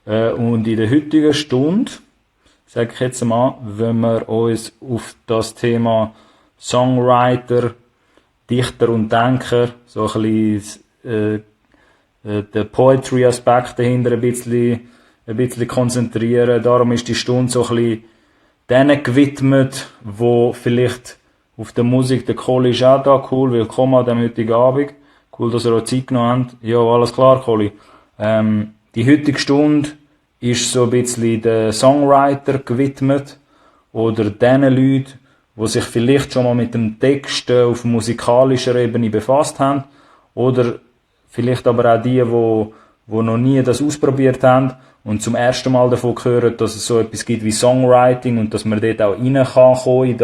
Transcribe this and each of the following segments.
Und in der heutigen Stunde, sage ich jetzt mal, wenn wir uns auf das Thema Songwriter, Dichter und Denker, so ein bisschen den Poetry-Aspekt dahinter ein bisschen konzentrieren. Darum ist die Stunde so ein bisschen denen gewidmet, wo vielleicht auf der Musik, der Colli ist auch da, cool, willkommen an dem heutigen Abend. Cool, dass ihr euch Zeit genommen habt. Ja, alles klar, Colli. Die heutige Stunde ist so ein bisschen den Songwriter gewidmet oder den Leuten, die sich vielleicht schon mal mit dem Text auf musikalischer Ebene befasst haben oder vielleicht aber auch die noch nie das ausprobiert haben und zum ersten Mal davon hören, dass es so etwas gibt wie Songwriting und dass man dort auch rein kann kommen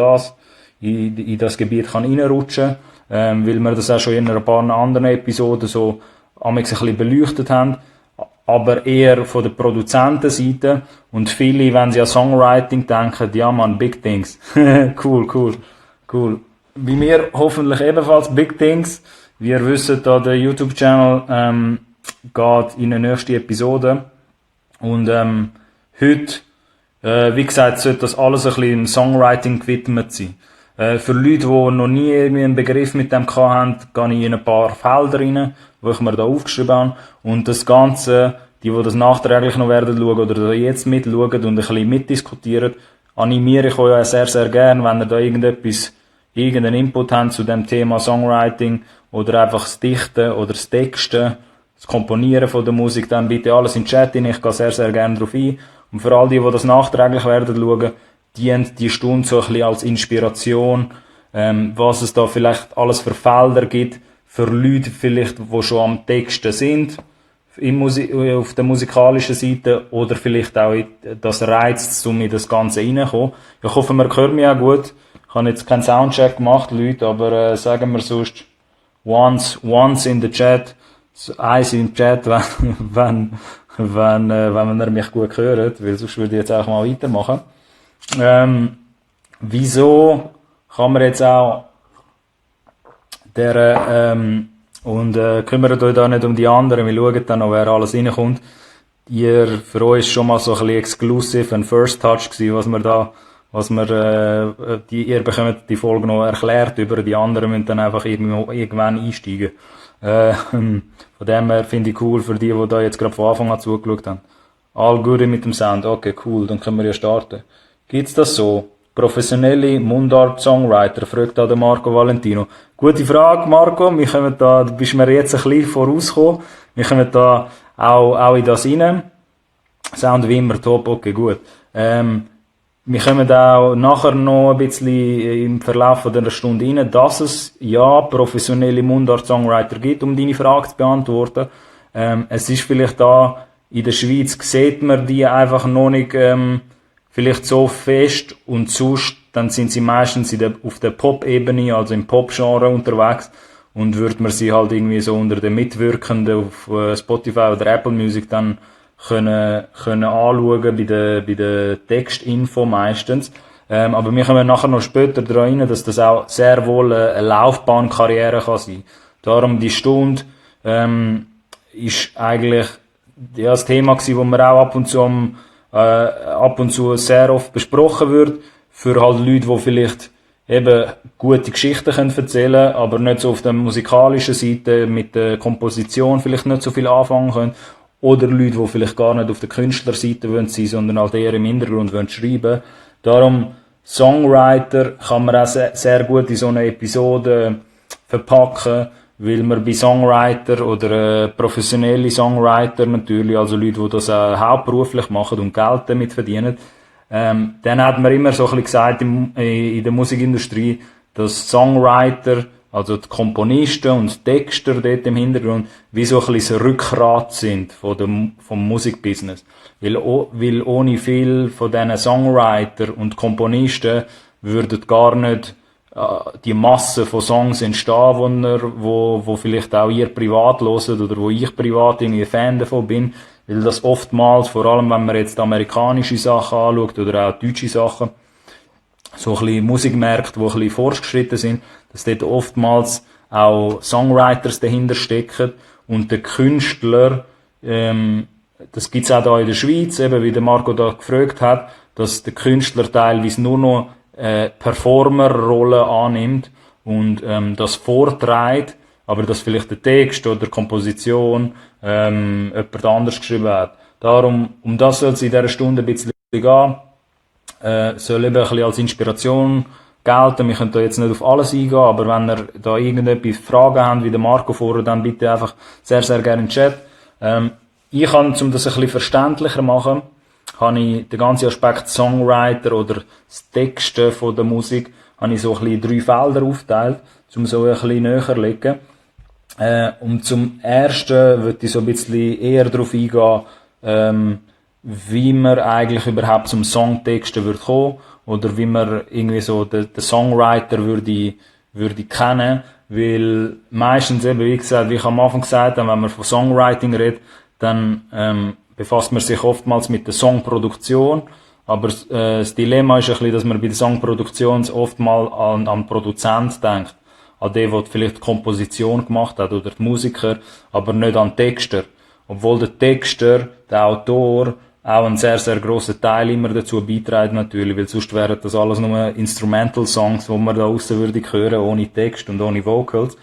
in das Gebiet kann reinrutschen, weil wir das auch schon in ein paar anderen Episoden so ein bisschen beleuchtet haben, aber eher von der Produzentenseite und viele, wenn sie an Songwriting denken, ja man, Big Things. Cool. Bei mir hoffentlich ebenfalls Big Things. Wie ihr wisst, da der YouTube-Channel geht in eine nächste Episode. Und heute, wie gesagt, sollte das alles ein bisschen im Songwriting gewidmet sein. Für Leute, die noch nie irgendwie einen Begriff mit dem hatten, gehe ich in ein paar Felder rein, die ich mir da aufgeschrieben habe. Und das Ganze, die das nachträglich noch werden schauen oder da jetzt mitschauen und ein bisschen mitdiskutieren, animiere ich euch sehr, sehr gern, wenn ihr da irgendeinen Input habt zu dem Thema Songwriting oder einfach das Dichten oder das Texten, das Komponieren von der Musik, dann bitte alles in den Chat rein. Ich gehe sehr, sehr gerne darauf ein. Und für all die das nachträglich werden schauen, dient die Stunde so ein bisschen als Inspiration, was es da vielleicht alles für Felder gibt, für Leute vielleicht, die schon am Texten sind, auf der musikalischen Seite, oder vielleicht auch das reizt, um in das Ganze reinzukommen. Ich hoffe, man hört mich auch gut. Ich habe jetzt keinen Soundcheck gemacht, Leute, aber sagen wir sonst once in the chat, eins im Chat, wenn ihr mich gut hört, weil sonst würde ich jetzt auch mal weitermachen. Wieso kann man jetzt auch kümmert euch da nicht um die anderen, wir schauen dann noch, wer alles reinkommt. Für euch ist schon mal so ein bisschen exclusive, ein First Touch gewesen, ihr bekommt die Folge noch erklärt, über die anderen müssen dann einfach irgendwann einsteigen. Von dem her finde ich cool für die da jetzt gerade von Anfang an zugeschaut haben. All gut mit dem Sound, okay, cool, dann können wir ja starten. Gibt's das so? Professionelle Mundart-Songwriter, fragt da der Marco Valentino. Gute Frage, Marco. Du bist mir jetzt ein bisschen vorausgekommen. Wir kommen da auch in das rein. Sound wie immer top, okay, gut. Wir kommen auch nachher noch ein bisschen im Verlauf dieser Stunde rein, dass es ja professionelle Mundart-Songwriter gibt, um deine Frage zu beantworten. Es ist vielleicht da, in der Schweiz sieht man die einfach noch nicht, vielleicht so fest, und sonst, dann sind sie meistens auf der Pop-Ebene, also im Pop-Genre unterwegs, und würde man sie halt irgendwie so unter den Mitwirkenden auf Spotify oder Apple Music dann können anschauen bei der Textinfo meistens. Aber wir kommen nachher noch später daran rein, dass das auch sehr wohl eine Laufbahnkarriere kann sein. Darum die Stunde, ist eigentlich, ja, das Thema gewesen, wo man auch ab und zu sehr oft besprochen wird, für halt Leute, die vielleicht eben gute Geschichten können erzählen, aber nicht so auf der musikalischen Seite, mit der Komposition vielleicht nicht so viel anfangen können, oder Leute, die vielleicht gar nicht auf der Künstlerseite sein wollen, sondern halt eher im Hintergrund schreiben wollen. Darum, Songwriter kann man auch sehr gut in so eine Episode verpacken, weil man bei Songwriter oder professionelle Songwriter natürlich, also Leute, die das hauptberuflich machen und Geld damit verdienen, dann hat man immer so ein bisschen gesagt in der Musikindustrie, dass Songwriter, also die Komponisten und Texter dort im Hintergrund, wie so ein bisschen das Rückgrat sind vom Musikbusiness. Weil ohne viel von diesen Songwriter und Komponisten würden gar nicht die Masse von Songs entstehen, wo vielleicht auch ihr privat hört oder wo ich privat irgendwie Fan davon bin, weil das oftmals, vor allem wenn man jetzt amerikanische Sachen anschaut oder auch deutsche Sachen, so ein bisschen Musikmärkte, die ein bisschen fortgeschritten sind, dass dort oftmals auch Songwriters dahinter stecken und der Künstler das gibt's auch da in der Schweiz, eben wie der Marco da gefragt hat, dass der Künstler teilweise nur noch Performer-Rolle annimmt und das vorträgt, aber dass vielleicht der Text oder die Komposition jemand anders geschrieben hat. Darum, um das soll es in dieser Stunde ein bisschen gehen. Soll eben ein bisschen als Inspiration gelten. Wir können da jetzt nicht auf alles eingehen, aber wenn ihr da irgendetwas Fragen habt, wie der Marco vorher, dann bitte einfach sehr, sehr gerne in den Chat. Ich kann, um das ein bisschen verständlicher machen, habe ich den ganzen Aspekt Songwriter oder das Texten von der Musik, habe ich so ein bisschen in 3 Felder aufgeteilt, um so ein bisschen näher zu legen. Und zum ersten würde ich so ein bisschen eher darauf eingehen, wie man eigentlich überhaupt zum Songtexten würde kommen, oder wie man irgendwie so den Songwriter würde kennen, weil meistens eben, wie gesagt, wie ich am Anfang gesagt habe, wenn man von Songwriting redet, dann befasst man sich oftmals mit der Songproduktion, aber das Dilemma ist ein bisschen, dass man bei der Songproduktion oftmals an Produzent denkt, an den, der vielleicht die Komposition gemacht hat, oder die Musiker, aber nicht an den Texter. Obwohl der Texter, der Autor, auch einen sehr, sehr grossen Teil immer dazu beiträgt natürlich, weil sonst wären das alles nur Instrumental-Songs, die man da aussen würde hören, ohne Text und ohne Vocals.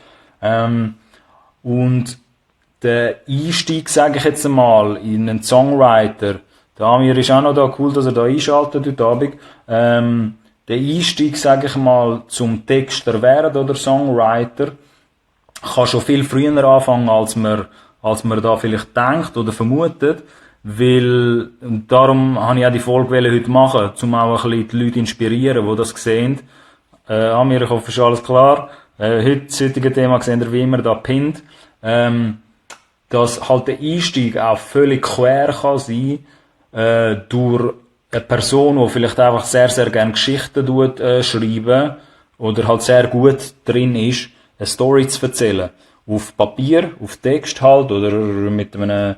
Und der Einstieg, sage ich jetzt einmal, in einen Songwriter, der Amir ist auch noch da, cool, dass er da einschaltet heute Abend. Der Einstieg, sage ich mal, zum Texter werden oder Songwriter, kann schon viel früher anfangen, als man da vielleicht denkt oder vermutet. Weil, und darum habe ich auch die Folge heute machen, um auch ein bisschen die Leute inspirieren, die das sehen. Amir, ich hoffe, ist alles klar. Heute, das heutige Thema sehen wir wie immer da pinnt. Dass halt der Einstieg auch völlig quer kann sein, durch eine Person, die vielleicht einfach sehr, sehr gerne Geschichten schreiben, oder halt sehr gut drin ist, eine Story zu erzählen. Auf Papier, auf Text halt, oder mit einem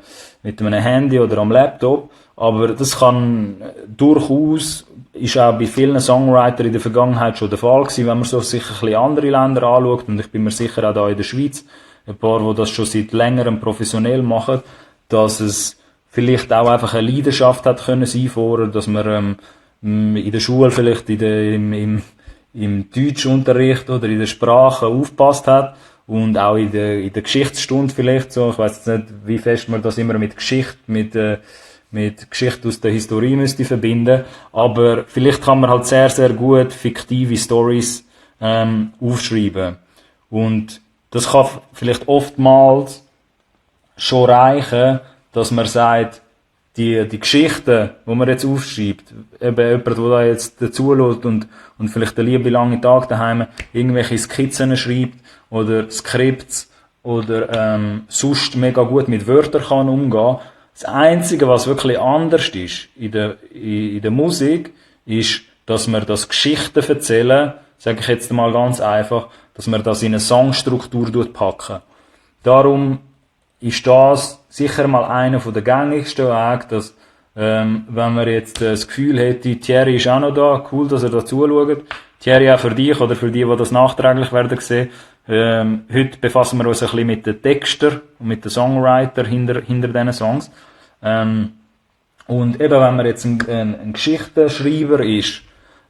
Handy oder am Laptop. Aber das kann durchaus, ist auch bei vielen Songwritern in der Vergangenheit schon der Fall gewesen, wenn man so sich ein bisschen andere Länder anschaut, und ich bin mir sicher auch da in der Schweiz, ein paar, die das schon seit längerem professionell machen, dass es vielleicht auch einfach eine Leidenschaft hat können sein vorher, dass man in der Schule vielleicht im Deutschunterricht oder in der Sprache aufgepasst hat, und auch in der Geschichtsstunde vielleicht so. Ich weiss jetzt nicht, wie fest man das immer mit Geschichte, mit Geschichte aus der Historie müsste verbinden. Aber vielleicht kann man halt sehr, sehr gut fiktive Stories aufschreiben. Und das kann vielleicht oftmals schon reichen, dass man sagt, die Geschichten, die man jetzt aufschreibt, eben jemand, der da jetzt dazuhört und vielleicht den lieben langen Tag daheim irgendwelche Skizzen schreibt oder Skripts oder sonst mega gut mit Wörtern kann umgehen. Das Einzige, was wirklich anders ist in der Musik, ist, dass man das Geschichten erzählen, sage ich jetzt mal ganz einfach, dass man das in eine Songstruktur packen. Darum ist das sicher mal einer der gängigsten Wege, dass, wenn man jetzt das Gefühl hätte, Thierry ist auch noch da, cool, dass er da zuschaut. Thierry, auch für dich oder für die das nachträglich werden sehen. Heute befassen wir uns ein bisschen mit den Textern und mit den Songwritern hinter diesen Songs. Und eben, wenn man jetzt ein Geschichtenschreiber ist,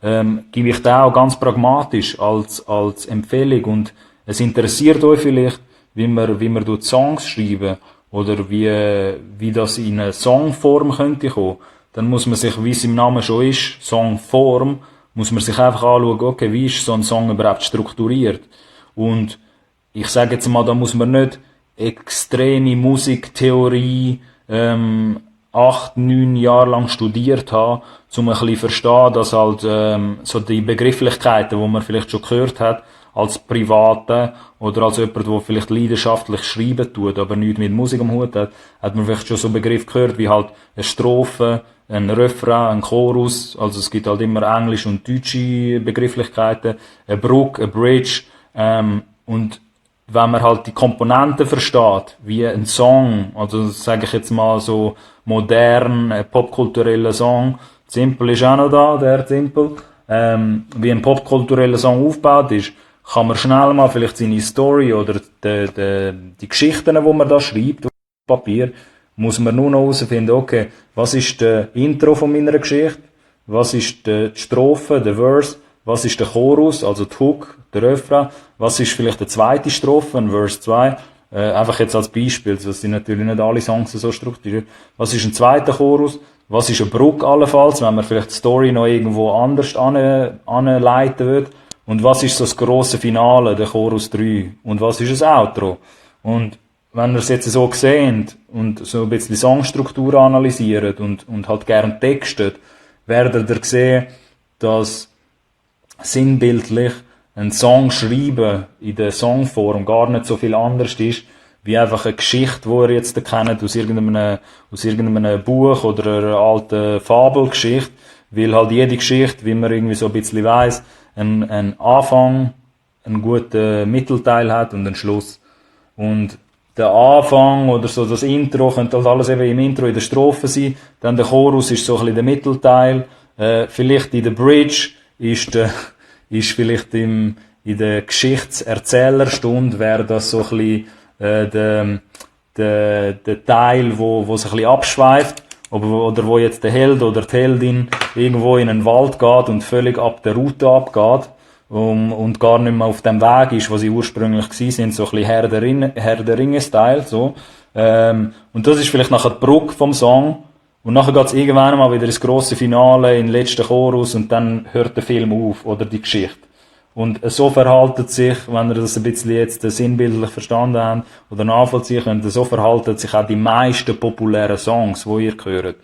gebe ich da auch ganz pragmatisch als Empfehlung. Und es interessiert euch vielleicht, wie man Songs schreiben oder wie das in eine Songform könnte kommen, dann muss man sich, wie es im Namen schon ist, Songform, muss man sich einfach anschauen, okay, wie ist so ein Song überhaupt strukturiert? Und ich sage jetzt mal, da muss man nicht extreme Musiktheorie 8, 9 Jahre lang studiert haben, um ein bisschen verstehen, dass halt so die Begrifflichkeiten, die man vielleicht schon gehört hat, als Private oder als jemand, der vielleicht leidenschaftlich schreiben tut, aber nichts mit Musik am Hut hat man vielleicht schon so Begriff gehört, wie halt eine Strophe, ein Refrain, ein Chorus, also es gibt halt immer englische und deutsche Begrifflichkeiten, eine Brücke, eine Bridge, und wenn man halt die Komponenten versteht, wie ein Song, also sage ich jetzt mal so modern, popkultureller Song, Simple ist auch noch da, der Simple, wie ein popkultureller Song aufgebaut ist, kann man schnell mal vielleicht seine Story oder die Geschichten, die man da schreibt auf Papier, muss man nur noch herausfinden, okay, was ist der Intro von meiner Geschichte, was ist die Strophe, der Verse, was ist der Chorus, also die Hook, der Refrain, was ist vielleicht die zweite Strophe, ein Verse 2, einfach jetzt als Beispiel, das sind natürlich nicht alle Songs so strukturiert, was ist ein zweiter Chorus, was ist eine Brücke allenfalls, wenn man vielleicht die Story noch irgendwo anders anleiten will, und was ist so das grosse Finale, der Chorus 3, und was ist das Outro, und wenn ihr es jetzt so seht und so ein bisschen Songstruktur analysiert und halt gern textet, werdet ihr sehen, dass sinnbildlich ein Song schreiben in der Songform gar nicht so viel anders ist, wie einfach eine Geschichte, die ihr jetzt kennt aus irgendeinem Buch oder einer alten Fabelgeschichte, weil halt jede Geschichte, wie man irgendwie so ein bisschen weiss, einen Anfang, einen guten Mittelteil hat und einen Schluss. Und der Anfang oder so das Intro könnte halt alles eben im Intro in der Strophe sein, dann der Chorus ist so ein bisschen der Mittelteil, vielleicht in der Bridge ist vielleicht in der Geschichtserzählerstunde wäre das so ein bisschen der Teil, wo sich ein bisschen abschweift, oder wo jetzt der Held oder die Heldin irgendwo in einen Wald geht und völlig ab der Route abgeht, und gar nicht mehr auf dem Weg ist, wo sie ursprünglich gewesen sind, so ein bisschen Herr der Ringe-Style, so. Und das ist vielleicht nachher die Brücke vom Song, und nachher geht's irgendwann mal wieder ins grosse Finale, in den letzten Chorus, und dann hört der Film auf, oder die Geschichte. Und so verhaltet sich, wenn ihr das ein bisschen jetzt sinnbildlich verstanden habt, oder nachvollziehen könnt, so verhalten sich auch die meisten populären Songs, die ihr hört.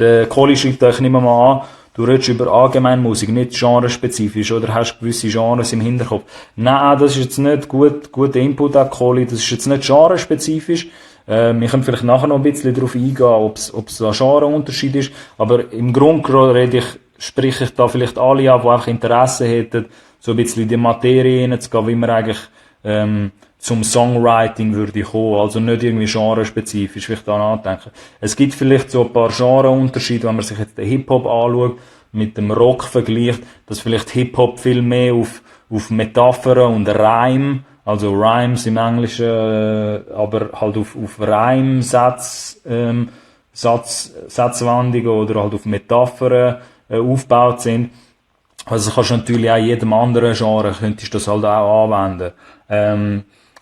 Der Colli schreibt euch nicht mehr mal an, du redest über Allgemeinmusik, nicht genrespezifisch, oder hast gewisse Genres im Hinterkopf. Nein, das ist jetzt nicht guter Input an Colli, das ist jetzt nicht genrespezifisch. Wir können vielleicht nachher noch ein bisschen darauf eingehen, ob es da Genreunterschied ist, aber im Grunde spreche ich da vielleicht alle an, die einfach Interesse hätten, so ein bisschen in die Materie hineinzugehen, wie man eigentlich zum Songwriting würde kommen, also nicht irgendwie genrespezifisch, wie ich da nachdenke. Es gibt vielleicht so ein paar Genreunterschiede, wenn man sich jetzt den Hip-Hop anschaut, mit dem Rock vergleicht, dass vielleicht Hip-Hop viel mehr auf Metaphern und Reim, also Rhymes im Englischen, aber halt auf Reimsatz, Satzwandlungen oder halt auf Metaphern aufgebaut sind. Also kannst du natürlich auch in jedem anderen Genre könntest du das halt auch anwenden.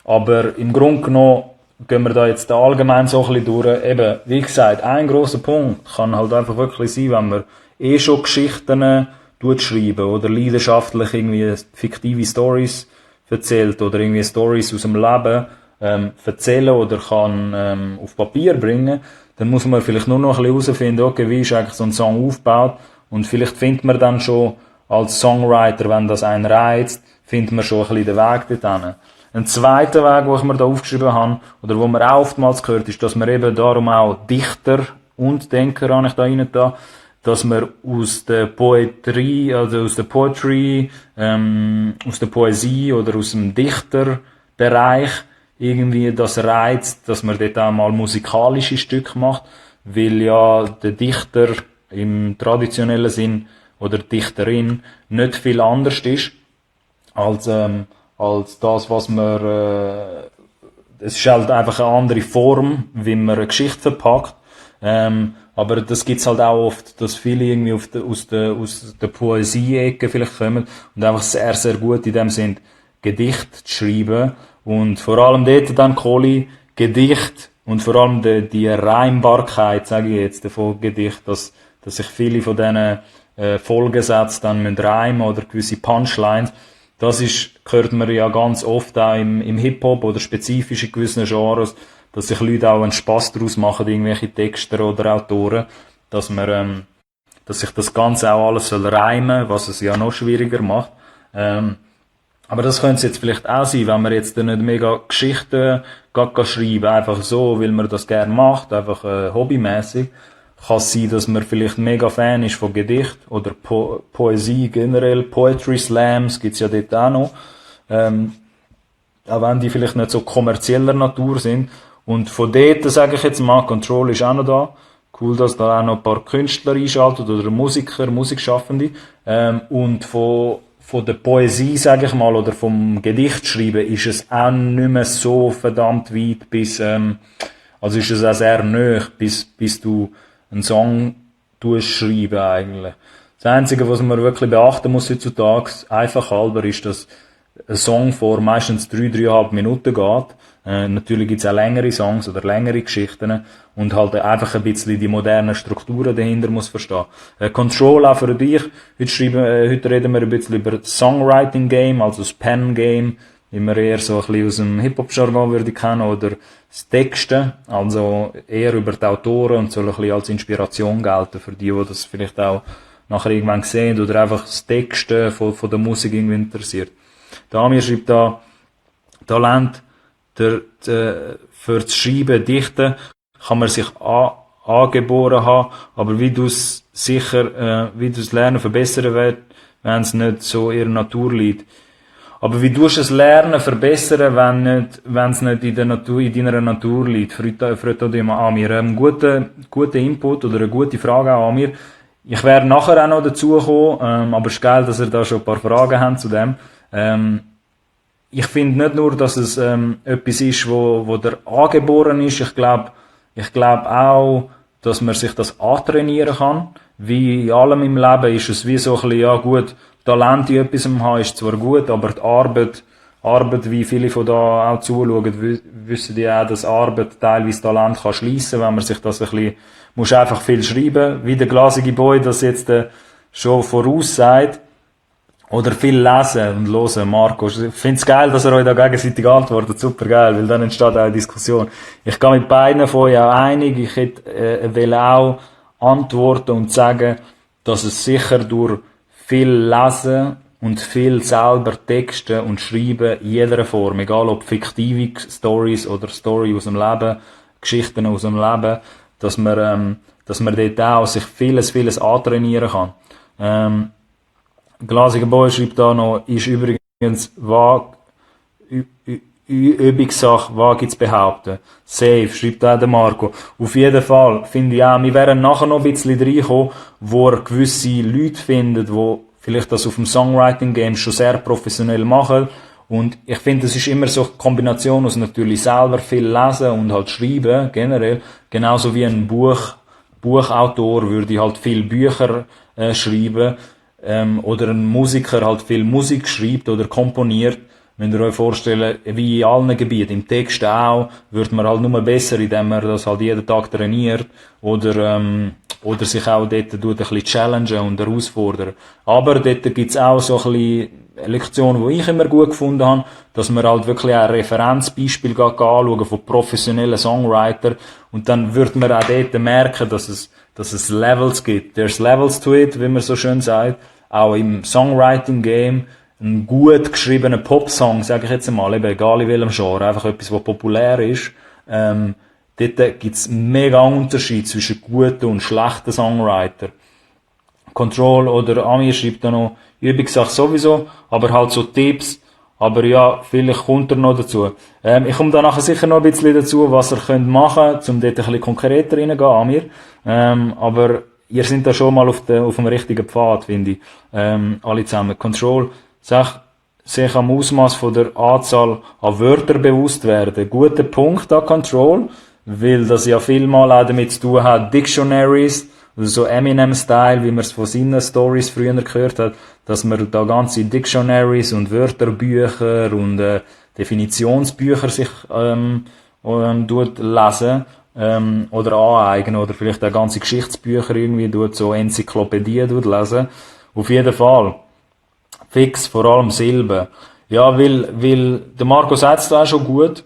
Aber im Grunde genommen gehen wir da jetzt allgemein so ein bisschen durch. Eben, wie gesagt, ein grosser Punkt kann halt einfach wirklich sein, wenn man schon Geschichten schreiben oder leidenschaftlich irgendwie fiktive Stories erzählt oder irgendwie Stories aus dem Leben erzählen oder kann auf Papier bringen, dann muss man vielleicht nur noch ein bisschen herausfinden, okay, wie ist eigentlich so ein Song aufgebaut, und vielleicht findet man dann schon als Songwriter, wenn das einen reizt, findet man schon ein bisschen den Weg dorthin. Ein zweiter Weg, den ich mir da aufgeschrieben habe, oder wo man auch oftmals gehört, ist, dass man eben darum auch Dichter und Denker habe ich da rein da, dass man aus der Poetry, also aus der Poetry, aus der Poesie oder aus dem Dichterbereich irgendwie das reizt, dass man dort auch mal musikalische Stücke macht, weil ja der Dichter im traditionellen Sinn oder die Dichterin nicht viel anders ist als das, was man es ist halt einfach eine andere Form, wie man eine Geschichte verpackt. Aber das gibt's halt auch oft, dass viele irgendwie aus der Poesie-Ecke vielleicht kommen und einfach sehr, sehr gut in dem sind, Gedicht zu schreiben. Und vor allem dort dann Colli, Gedicht und vor allem die Reimbarkeit, sage ich jetzt, von Gedicht, dass sich viele von diesen Folgesätzen dann müssen reimen oder gewisse Punchlines. Das hört man ja ganz oft auch im Hip-Hop oder spezifisch in gewissen Genres, dass sich Leute auch einen Spass daraus machen, irgendwelche Texter oder Autoren, dass sich das Ganze auch alles soll reimen, was es ja noch schwieriger macht. Aber das könnte es jetzt vielleicht auch sein, wenn man jetzt nicht mega Geschichten schreiben, einfach so, weil man das gerne macht, einfach hobbymäßig. Kann es sein, dass man vielleicht mega Fan ist von Gedicht oder Poesie generell, Poetry Slams gibt's ja dort auch noch. Auch wenn die vielleicht nicht so kommerzieller Natur sind. Und von dort, sage ich jetzt mal, Control ist auch noch da. Cool, dass da auch noch ein paar Künstler einschaltet oder Musiker, Musikschaffende. Und von der Poesie, sage ich mal, oder vom Gedichtschreiben ist es auch nicht mehr so verdammt weit bis Also ist es auch sehr nahe, bis du einen Song schreiben eigentlich. Das Einzige, was man wirklich beachten muss heutzutage, einfach halber, ist, dass ein Song vor meistens 3,5 Minuten geht. Natürlich gibt's auch längere Songs oder längere Geschichten und halt einfach ein bisschen die modernen Strukturen dahinter muss verstehen. Control auch für dich. Heute reden wir ein bisschen über das Songwriting Game, also das Pen Game, wie man eher so ein bisschen aus dem Hip-Hop-Jargon würde kennen, oder das Texten, also eher über die Autoren und soll ein bisschen als Inspiration gelten für die das vielleicht auch nachher irgendwann sehen oder einfach das Texten von der Musik irgendwie interessiert. Der Amir schreibt da, Talent für das Schreiben, Dichten kann man sich angeboren haben, aber wie du es Lernen verbessern willst, wenn es nicht so in der Natur liegt. Aber wie tust du das Lernen verbessern, wenn es nicht in deiner Natur liegt? Fragt Amir. Guter Input oder eine gute Frage auch an mir. Ich werde nachher auch noch dazu kommen, aber es ist geil, dass ihr da schon ein paar Fragen habt zu dem. Ich finde nicht nur, dass es etwas ist, wo der angeboren ist. Ich glaube auch, dass man sich das antrainieren kann. Wie in allem im Leben ist es wie so ein bisschen, ja gut, Talent in etwas haben ist zwar gut, aber die Arbeit, wie viele von da auch zuschauen, wissen die auch, dass Arbeit teilweise Talent kann schliessen, wenn man sich das ein bisschen, muss einfach viel schreiben, wie der glasige Boy das jetzt schon voraussagt. Oder viel lesen und hören, Marco. Ich find's geil, dass er euch da gegenseitig antwortet. Super geil, weil dann entsteht auch eine Diskussion. Ich gehe mit beiden von euch auch einig. Ich will auch antworten und sagen, dass es sicher durch viel Lesen und viel selber Texten und Schreiben in jeder Form, egal ob fiktive Stories oder Story aus dem Leben, Geschichten aus dem Leben, dass man dort auch sich vieles antrainieren kann. Glasiger Boy schreibt da noch, ist übrigens Übungssache, wage ich zu behaupten. Safe, schreibt auch der Marco. Auf jeden Fall, finde ich auch, wir werden nachher noch ein bisschen reinkommen, wo er gewisse Leute findet, die vielleicht das auf dem Songwriting-Game schon sehr professionell machen. Und ich finde, es ist immer so eine Kombination aus natürlich selber viel lesen und halt schreiben, generell. Genauso wie ein Buchautor würde halt viel Bücher schreiben. Oder ein Musiker halt viel Musik schreibt oder komponiert. Wenn ihr euch vorstellt, wie in allen Gebieten, im Text auch, wird man halt nur besser, indem man das halt jeden Tag trainiert oder sich auch dort ein bisschen challengen und herausfordern. Aber dort gibt's auch so ein bisschen Lektionen, die ich immer gut gefunden habe, dass man halt wirklich ein Referenzbeispiel anschauen von professionellen Songwritern und dann wird man auch dort merken, dass es Levels gibt. There's levels to it, wie man so schön sagt. Auch im Songwriting-Game, ein gut geschriebener Popsong, sage ich jetzt einmal, eben egal in welchem Genre, einfach etwas, was populär ist, dort gibt's mega Unterschied zwischen guten und schlechten Songwriter. Control oder Amir schreibt da noch, Übungssache sowieso, aber halt so Tipps, aber ja, vielleicht kommt er noch dazu. Ich komme da nachher sicher noch ein bisschen dazu, was ihr könnt machen, um dort ein bisschen konkreter reingehen, Amir. Aber ihr seid da schon mal auf dem richtigen Pfad, finde ich. Alle zusammen. Control, sich am Ausmaß von der Anzahl an Wörtern bewusst werden. Guter Punkt an Control, weil das ja vielmal auch damit zu tun hat, Dictionaries, also so Eminem-Style, wie man es von seinen Stories früher gehört hat, dass man da ganze Dictionaries und Wörterbücher und Definitionsbücher sich lesen oder aneignen oder vielleicht auch ganze Geschichtsbücher irgendwie so Enzyklopädien lesen. Auf jeden Fall fix, vor allem Silben. Ja, weil der Marco sagt es da auch schon gut.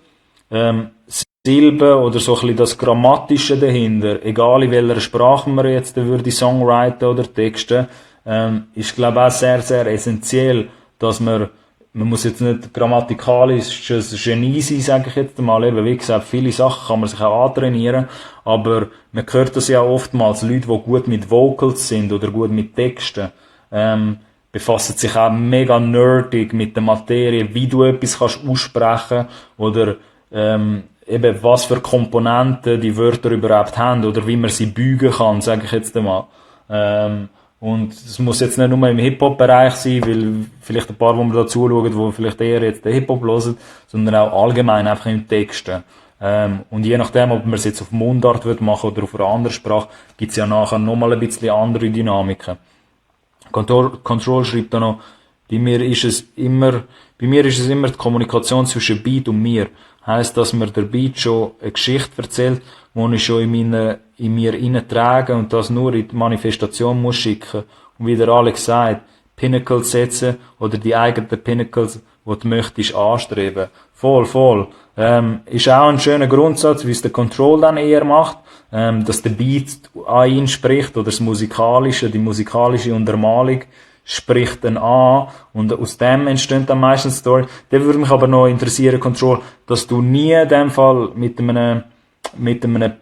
Silben oder so ein bisschen das Grammatische dahinter, egal in welcher Sprache man jetzt würde Songwriten oder Texten, ist glaube ich auch sehr, sehr essentiell, dass man muss jetzt nicht grammatikalisch ein Genie sein, sage ich jetzt mal, eben, wie gesagt, viele Sachen kann man sich auch antrainieren, aber man hört das ja oftmals, Leute, die gut mit Vocals sind oder gut mit Texten, befassen sich auch mega nerdig mit der Materie, wie du etwas kannst aussprechen oder eben was für Komponenten die Wörter überhaupt haben oder wie man sie bügen kann, sage ich jetzt einmal. Und es muss jetzt nicht nur im Hip-Hop-Bereich sein, weil vielleicht ein paar, die mir da zuschauen, die vielleicht eher jetzt den Hip-Hop hören, sondern auch allgemein einfach im Texten. Und je nachdem, ob man es jetzt auf Mundart wird machen oder auf einer anderen Sprache, gibt's ja nachher nochmal ein bisschen andere Dynamiken. Control schreibt da noch, bei mir ist es immer die Kommunikation zwischen Beat und mir. Heisst, dass mir der Beat schon eine Geschichte erzählt, die ich schon in mir trage und das nur in die Manifestation muss schicken. Und wie der Alex sagt, Pinnacles setzen oder die eigenen Pinnacles, die du möchtest anstreben. Voll. Ist auch ein schöner Grundsatz, wie es der Control dann eher macht, dass der Beat an ihn spricht oder die musikalische Untermalung spricht dann an und aus dem entsteht dann meistens Story. Da würde mich aber noch interessieren, Control, dass du nie in dem Fall mit einem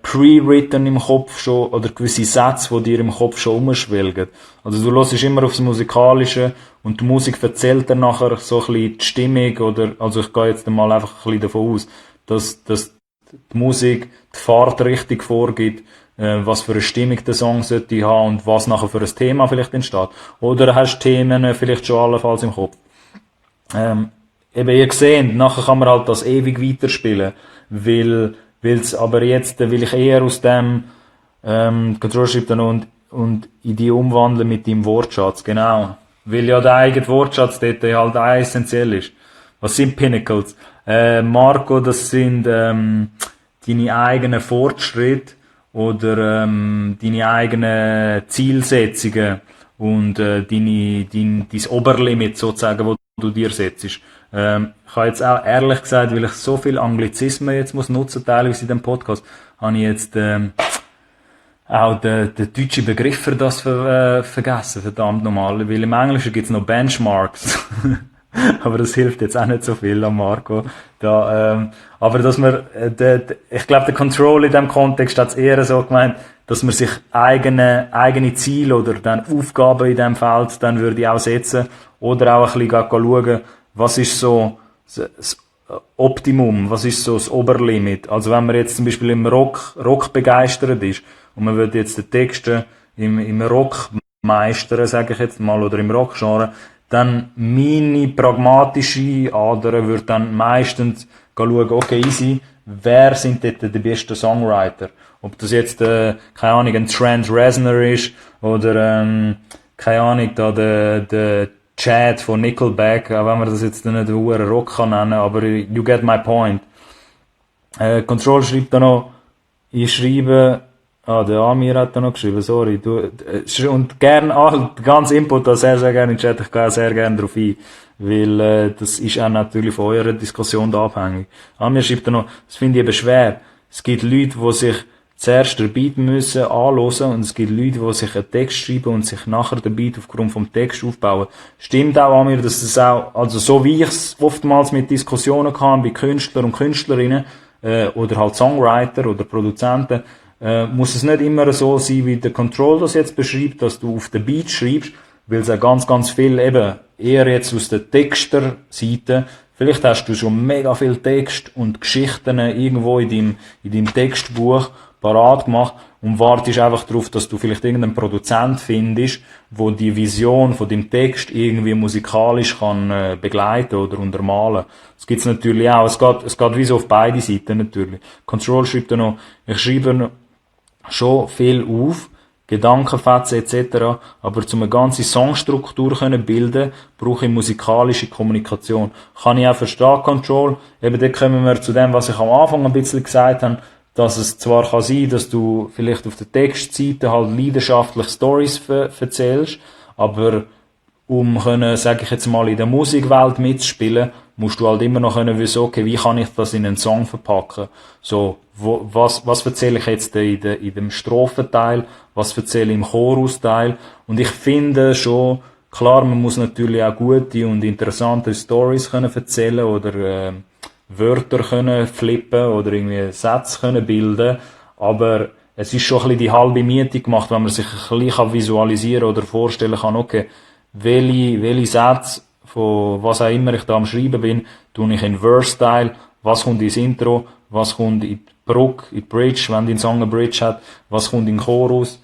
Pre-Written im Kopf schon, oder gewisse Sätze, die dir im Kopf schon umschwelgen. Also du hörst immer aufs Musikalische und die Musik erzählt dann nachher so ein bisschen die Stimmung also ich gehe jetzt mal einfach ein bisschen davon aus, dass die Musik die Fahrtrichtung vorgibt, was für eine Stimmung der Song sollte haben und was nachher für ein Thema vielleicht entsteht. Oder hast du Themen vielleicht schon allenfalls im Kopf. Eben, ihr seht, nachher kann man halt das ewig weiterspielen, weil's aber jetzt will ich eher aus dem Control schreibt dann und in die umwandeln mit deinem Wortschatz, genau. Weil ja der eigene Wortschatz dort halt auch essentiell ist. Was sind Pinnacles? Marco, das sind deine eigenen Fortschritte oder deine eigenen Zielsetzungen und dein Oberlimit sozusagen, wo du dir setzt. Ich habe jetzt auch ehrlich gesagt, weil ich so viel Anglizismen jetzt muss nutzen, teilweise in dem Podcast, habe ich jetzt auch den deutschen Begriff für das vergessen, verdammt nochmal, weil im Englischen gibt's noch Benchmarks. Aber das hilft jetzt auch nicht so viel an Marco. Aber dass man, ich glaube, der Control in dem Kontext hat es eher so gemeint, dass man sich eigene Ziele oder dann Aufgaben in dem Feld dann würde ich auch setzen oder auch ein bisschen schauen, was ist so das Optimum, was ist so das Oberlimit. Also wenn man jetzt zum Beispiel im Rock begeistert ist und man würde jetzt den Texte im Rock meistern, sage ich jetzt mal, oder im Rockgenre, dann meine pragmatische Ader würde dann meistens schauen, okay, easy, wer sind dort die besten Songwriter? Ob das jetzt, keine Ahnung, ein Trent Reznor ist, oder, keine Ahnung, da der Chad von Nickelback, auch wenn man das jetzt nicht einen Rock kann nennen, aber you get my point. Control schreibt da noch, ich schreibe, der Amir hat da noch geschrieben, sorry, und gern, den ganzen Input da sehr, sehr gerne in den Chat, ich gehe sehr gerne drauf ein, weil, das ist auch natürlich von eurer Diskussion da abhängig. Amir schreibt da noch, das finde ich eben schwer. Es gibt Leute, die sich zuerst den Beat müssen anhören und es gibt Leute, die sich einen Text schreiben und sich nachher den Beat aufgrund vom Text aufbauen. Stimmt auch an mir, dass das auch, also so wie ich es oftmals mit Diskussionen kann bei Künstlern und Künstlerinnen, oder halt Songwriter oder Produzenten, muss es nicht immer so sein, wie der Control das jetzt beschreibt, dass du auf den Beat schreibst, weil es ja ganz, ganz viel eben eher jetzt aus der Texter-Seite, vielleicht hast du schon mega viel Text und Geschichten irgendwo in deinem Textbuch parat gemacht und wartest einfach darauf, dass du vielleicht irgendeinen Produzent findest, wo die Vision von dem Text irgendwie musikalisch kann begleiten oder untermalen. Das gibt's natürlich auch. Es geht wie so auf beide Seiten natürlich. Control schreibt da noch, ich schreibe schon viel auf, Gedankenfetzen etc., aber um eine ganze Songstruktur können bilden, brauche ich musikalische Kommunikation. Kann ich auch verstehen, Control. Eben, da kommen wir zu dem, was ich am Anfang ein bisschen gesagt habe, dass es zwar kann sein, dass du vielleicht auf der Textseite halt leidenschaftlich Stories erzählst, aber um können, sage ich jetzt mal, in der Musikwelt mitzuspielen, musst du halt immer noch können wissen, okay, wie kann ich das in einen Song verpacken? So, was erzähle ich jetzt in dem Strophenteil, was erzähle ich im Chorusteil? Und ich finde schon, klar, man muss natürlich auch gute und interessante Stories können erzählen oder Wörter können flippen oder irgendwie Sätze können bilden, aber es ist schon ein bisschen die halbe Miete gemacht, wenn man sich ein bisschen visualisieren oder vorstellen kann, okay, welche Sätze von was auch immer ich da am Schreiben bin, tue ich in Verse-Style, was kommt ins Intro, was kommt in die Brücke, in die Bridge, wenn dein Song eine Bridge hat, was kommt in den Chorus,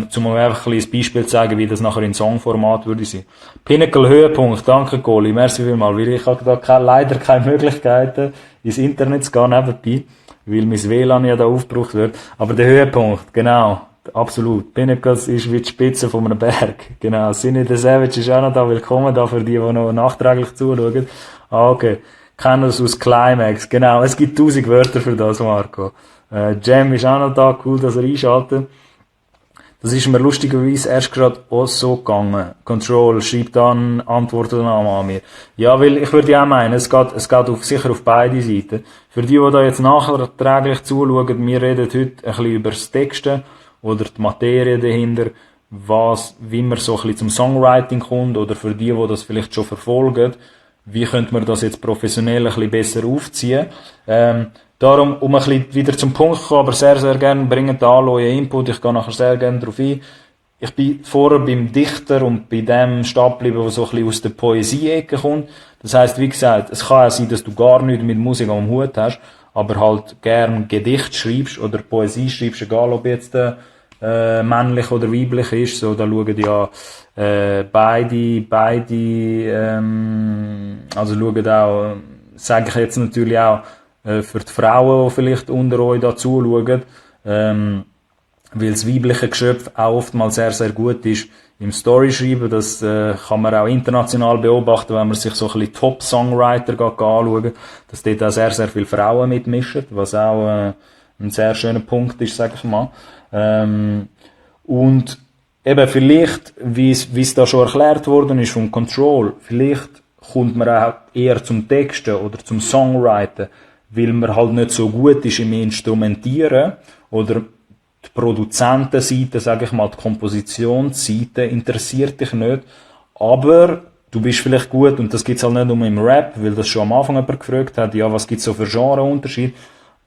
zum einfach ein Beispiel zu sagen, wie das nachher in Songformat würde sein. Pinnacle Höhepunkt, danke Goli, merci vielmals, weil ich habe da leider keine Möglichkeiten, ins Internet zu gehen nebenbei. weil mein WLAN ja da aufgebraucht wird. Aber der Höhepunkt, genau, absolut. Pinnacles ist wie die Spitze von einem Berg. Genau. Sinny the Savage ist auch noch da. Willkommen da für die noch nachträglich zuschauen. Ah, okay. Kennen es aus Climax. Genau. Es gibt 1000 Wörter für das, Marco. Jam ist auch noch da. Cool, dass er einschaltet. Das ist mir lustigerweise erst gerade auch so gegangen. Control schreibt dann, antwortet dann an mir. Ja, weil ich würde ja auch meinen, es geht sicher auf beide Seiten. Für die da jetzt nachträglich zuschauen, wir reden heute ein bisschen über das Texten oder die Materie dahinter, wie man so ein bisschen zum Songwriting kommt, oder für die das vielleicht schon verfolgen, wie könnte man das jetzt professionell ein bisschen besser aufziehen. Darum, um ein bisschen wieder zum Punkt zu kommen, aber sehr, sehr gerne bringen da alle euren Input. Ich gehe nachher sehr gerne darauf ein. Ich bin vorher beim Dichter und bei dem stehen geblieben, was so ein bisschen aus der Poesie-Ecke kommt. Das heisst, wie gesagt, es kann auch sein, dass du gar nichts mit Musik am Hut hast, aber halt gern Gedicht schreibst oder Poesie schreibst, egal ob jetzt männlich oder weiblich ist. So, da schauen ja beide also schauen auch, sage ich jetzt natürlich auch, für die Frauen, die vielleicht unter euch da zuschauen, weil das weibliche Geschöpf auch oftmals sehr, sehr gut ist im Storyschreiben. Das kann man auch international beobachten, wenn man sich so ein bisschen Top-Songwriter anschaut, dass dort auch sehr, sehr viele Frauen mitmischen, was auch ein sehr schöner Punkt ist, sag ich mal. Und eben vielleicht, wie es da schon erklärt worden ist vom Control, vielleicht kommt man auch eher zum Texten oder zum Songwriten, weil man halt nicht so gut ist im Instrumentieren oder die Produzentenseite, sage ich mal, die Kompositionsseite interessiert dich nicht, aber du bist vielleicht gut, und das gibt's halt nicht nur im Rap, weil das schon am Anfang jemand gefragt hat, ja, was gibt's so für Genreunterschied?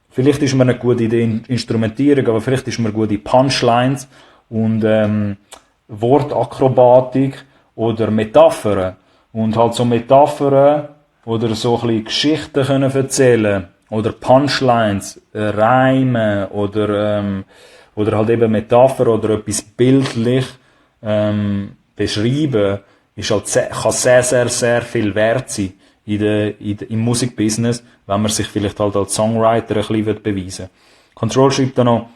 Vielleicht ist man nicht gut in der Instrumentierung, aber vielleicht ist man gut in Punchlines und Wortakrobatik oder Metaphern. Und halt so Metaphern oder so ein bisschen Geschichten können erzählen oder Punchlines, Reime oder halt eben Metapher oder etwas bildlich beschreiben, ist halt kann sehr, sehr, sehr viel wert sein im Musikbusiness, wenn man sich vielleicht halt als Songwriter ein bisschen beweisen will. Control schreibt dann noch,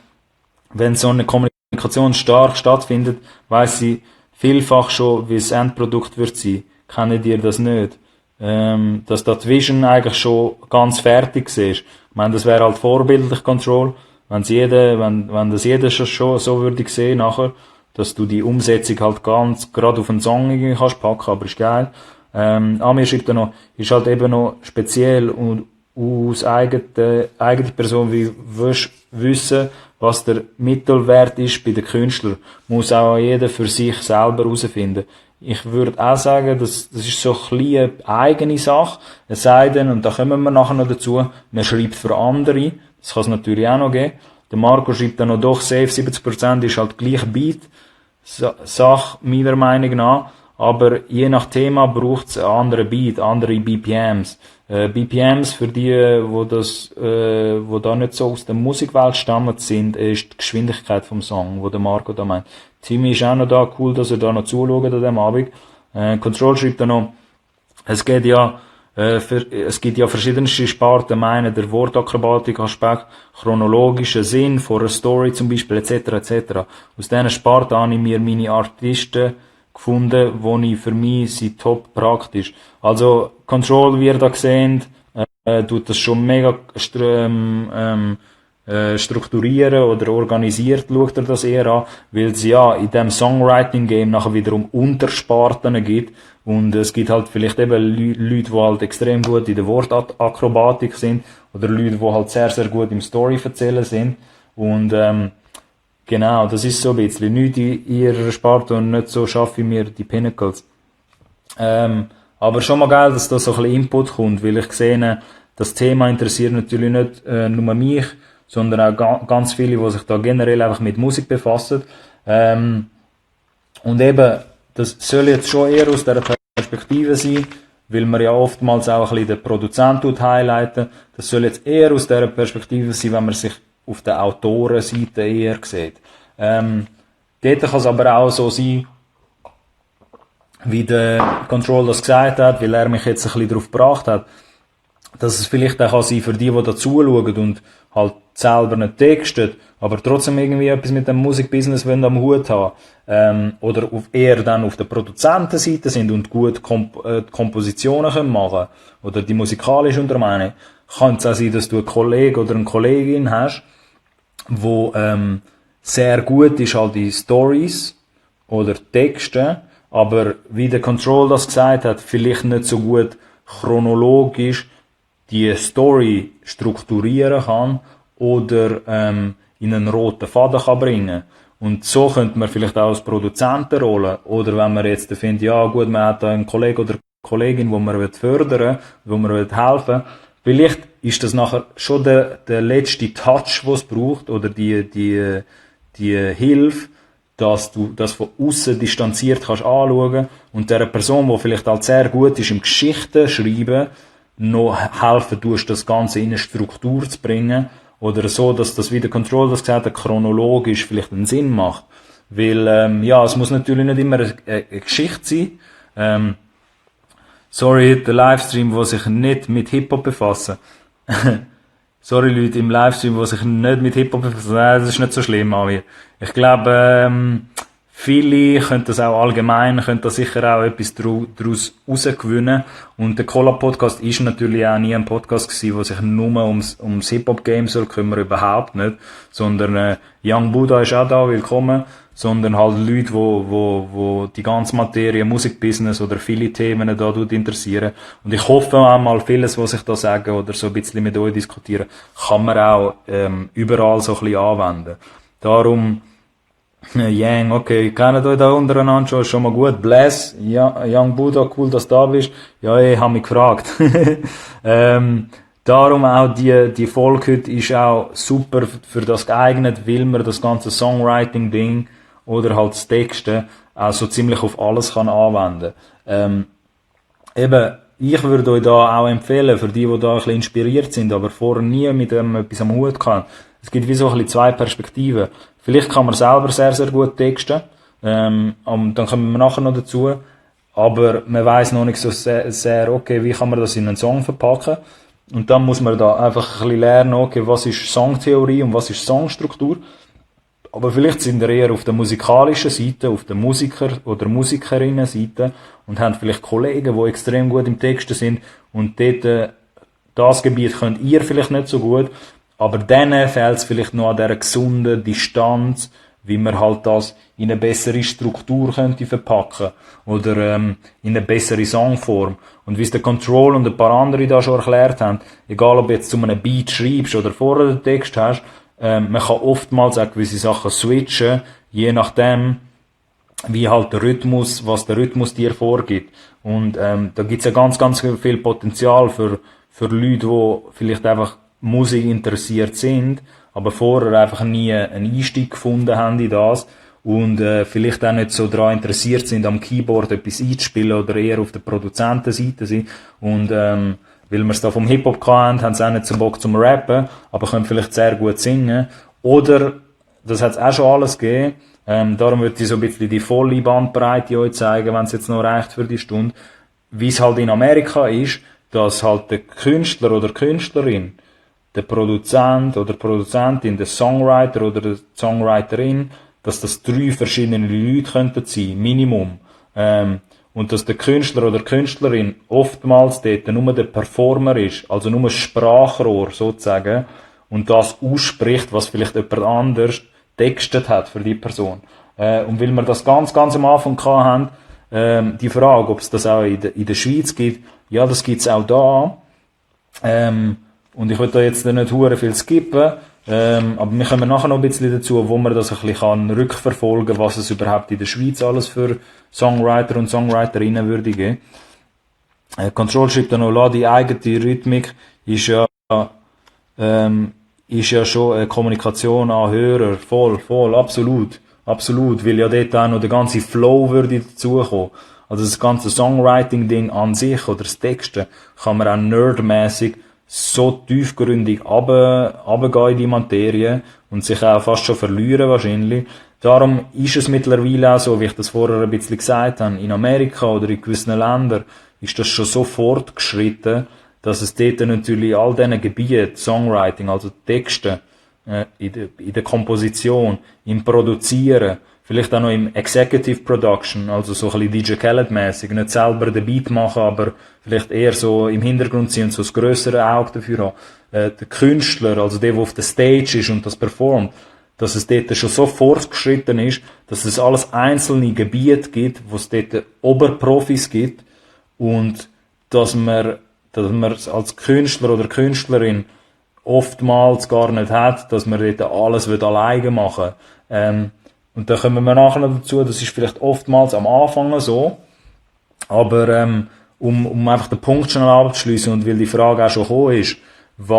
wenn so eine Kommunikation stark stattfindet, weiss sie vielfach schon, wie das Endprodukt wird sein. Kennt ihr das nicht? Dass da die Vision eigentlich schon ganz fertig ist. Ich meine, das wäre halt vorbildlich, Control, wenn das jeder schon so würde sehen nachher, dass du die Umsetzung halt ganz gerade auf einen Song irgendwie kannst packen, aber ist geil. Mir schreibt er noch, ist halt eben noch speziell und aus eigener Person, wie willst wissen, was der Mittelwert ist bei den Künstlern, muss auch jeder für sich selber herausfinden. Ich würde auch sagen, das ist so ein bisschen eine eigene Sache. Es sei denn, und da kommen wir nachher noch dazu, man schreibt für andere. Das kann es natürlich auch noch geben. Der Marco schreibt dann noch, doch, safe 70% ist halt gleich Beat. Sache, meiner Meinung nach. Aber je nach Thema braucht es einen anderen Beat, andere BPMs. BPMs, für die, wo da nicht so aus der Musikwelt stammen sind, ist die Geschwindigkeit vom Song, wo der Marco da meint. Timmy ist auch noch da, cool, dass er da noch zuschaut an dem Abend. Control schreibt da noch, es gibt ja verschiedenste Sparten, meinen der Wortakrobatik-Aspekt, chronologischer Sinn von einer Story zum Beispiel, etc., etc. Aus diesen Sparten habe ich mir meine Artisten gefunden, wo ich für mich sind top praktisch. Also, Control, wie ihr da seht, tut das schon mega strukturieren oder organisiert, schaut er das eher an, weil es ja in dem Songwriting-Game nachher wiederum Untersparten gibt und es gibt halt vielleicht eben Leute, die halt extrem gut in der Wortakrobatik sind oder Leute, die halt sehr, sehr gut im Story erzählen sind und genau, das ist so ein bisschen nicht in ihrer Sparte und nicht so schaffen wir die Pinnacles. Aber schon mal geil, dass da so ein bisschen Input kommt, weil ich sehe, das Thema interessiert natürlich nicht nur mich, sondern auch ganz viele, die sich da generell einfach mit Musik befassen. Und eben, das soll jetzt schon eher aus dieser Perspektive sein, weil man ja oftmals auch ein bisschen den Produzent highlighten. Das soll jetzt eher aus dieser Perspektive sein, wenn man sich auf der Autorenseite eher sieht. Dort kann es aber auch so sein, wie der Control das gesagt hat, weil er mich jetzt ein bisschen darauf gebracht hat, dass es vielleicht auch sein kann für die, die da zuschauen halt selber nicht textet, aber trotzdem irgendwie etwas mit dem Musikbusiness am Hut haben, oder eher dann auf der Produzentenseite sind und gut Kompositionen können machen, oder die musikalisch untermeinen, kann es auch sein, dass du einen Kollegen oder eine Kollegin hast, wo sehr gut ist halt die Stories oder Texte, aber wie der Control das gesagt hat, vielleicht nicht so gut chronologisch die Story strukturieren kann oder in einen roten Faden kann bringen. Und so könnte man vielleicht auch als Produzentenrolle, oder wenn man jetzt findet, ja gut, man hat da einen Kollegen oder Kollegin, wo man fördern will, wo man helfen will, vielleicht ist das nachher schon der letzte Touch, was es braucht, oder die Hilfe, dass du das von außen distanziert kannst anschauen und der Person, die vielleicht halt sehr gut ist im Geschichten schreiben, noch helfen tust, das Ganze in eine Struktur zu bringen, oder so, dass das, wie der Control das gesagt hat, chronologisch vielleicht einen Sinn macht. Weil, ja, es muss natürlich nicht immer eine Geschichte sein. Sorry, der Livestream, der sich nicht mit Hip-Hop befassen. Sorry Leute im Livestream, die sich nicht mit Hip-Hop befassen. Nein, das ist nicht so schlimm, Amir. Ich glaube, viele können das auch allgemein, können da sicher auch etwas daraus rausgewinnen. Und der Collab-Podcast ist natürlich auch nie ein Podcast gewesen, der sich nur ums Hip-Hop-Game soll kümmern, überhaupt nicht. Sondern, Young Buddha ist auch da, willkommen. Sondern halt Leute, wo die ganze Materie Musikbusiness oder viele Themen da interessieren. Und ich hoffe auch mal, vieles, was ich da sage oder so ein bisschen mit euch diskutieren, kann man auch überall so ein bisschen anwenden. Darum, Yang, okay, kennt euch da untereinander schon mal gut. Bless, ja, Young Buddha, cool, dass du da bist. Ja, ich hab mich gefragt. Darum auch die Folge heute ist auch super für das geeignet, weil man das ganze Songwriting-Ding oder halt das Texten auch so ziemlich auf alles kann anwenden. Eben, ich würde euch da auch empfehlen, für die da ein bisschen inspiriert sind, aber vorher nie mit dem etwas am Hut hatten. Es gibt wie so ein bisschen zwei Perspektiven. Vielleicht kann man selber sehr, sehr gut texten, dann kommen wir nachher noch dazu, aber man weiss noch nicht so sehr, okay, wie kann man das in einen Song verpacken? Und dann muss man da einfach ein bisschen lernen, okay, was ist Songtheorie und was ist Songstruktur. Aber vielleicht sind wir eher auf der musikalischen Seite, auf der Musiker- oder Musikerinnen-Seite und haben vielleicht Kollegen, die extrem gut im Texten sind und dort, das Gebiet könnt ihr vielleicht nicht so gut, aber denen fehlt es vielleicht noch an dieser gesunden Distanz, wie man halt das in eine bessere Struktur könnte verpacken oder in eine bessere Songform. Und wie es der Control und ein paar andere da schon erklärt haben, egal ob du jetzt zu einem Beat schreibst oder vorher den Text hast, man kann oftmals auch gewisse Sachen switchen, je nachdem, wie halt der Rhythmus, was der Rhythmus dir vorgibt. Und da gibt's ja ganz, ganz viel Potenzial für Leute, die vielleicht einfach Musik interessiert sind, aber vorher einfach nie einen Einstieg gefunden haben in das und vielleicht auch nicht so daran interessiert sind, am Keyboard etwas einzuspielen oder eher auf der Produzentenseite sind. Und weil wir es da vom Hip-Hop hatten, haben sie auch nicht so Bock zum Rappen, aber können vielleicht sehr gut singen. Oder, das hat es auch schon alles gegeben, darum würde ich so ein bisschen die volle Bandbreite euch zeigen, wenn es jetzt noch reicht für die Stunde, wie es halt in Amerika ist, dass halt der Künstler oder Künstlerin, der Produzent oder Produzentin, der Songwriter oder die Songwriterin, dass das 3 verschiedene Leute könnten sein, Minimum. Und dass der Künstler oder Künstlerin oftmals dort nur der Performer ist, also nur ein Sprachrohr sozusagen, und das ausspricht, was vielleicht jemand anders textet hat für die Person. Und weil wir das ganz, ganz am Anfang hatten, die Frage, ob es das auch in der Schweiz gibt, ja, das gibt's auch da. Und ich will da jetzt nicht hure viel skippen, aber wir kommen nachher noch ein bisschen dazu, wo man das ein bisschen rückverfolgen kann, was es überhaupt in der Schweiz alles für Songwriter und Songwriterinnen würde geben. Control schreibt dann noch, die eigene Rhythmik ist ja schon eine Kommunikation an Hörer, voll, absolut, weil ja dort auch noch der ganze Flow würde dazukommen. Also das ganze Songwriting-Ding an sich oder das Texten kann man auch nerdmäßig so tiefgründig runtergehen in die Materie und sich auch fast schon verlieren wahrscheinlich. Darum ist es mittlerweile auch so, wie ich das vorher ein bisschen gesagt habe, in Amerika oder in gewissen Ländern ist das schon so fortgeschritten, dass es dort natürlich all diesen Gebieten, Songwriting, also Texte, in der Komposition, im Produzieren, vielleicht auch noch im Executive Production, also so ein bisschen DJ Khaled-mässig, nicht selber den Beat machen, aber vielleicht eher so im Hintergrund sein und so das grössere Auge dafür haben. Der Künstler, also der auf der Stage ist und das performt, dass es dort schon so fortgeschritten ist, dass es alles einzelne Gebiete gibt, wo es dort Oberprofis gibt und dass man als Künstler oder Künstlerin oftmals gar nicht hat, dass man dort alles alleine machen will. Und da kommen wir nachher noch dazu, das ist vielleicht oftmals am Anfang so, aber um einfach den Punkt schnell abzuschliessen und weil die Frage auch schon gekommen ist, wie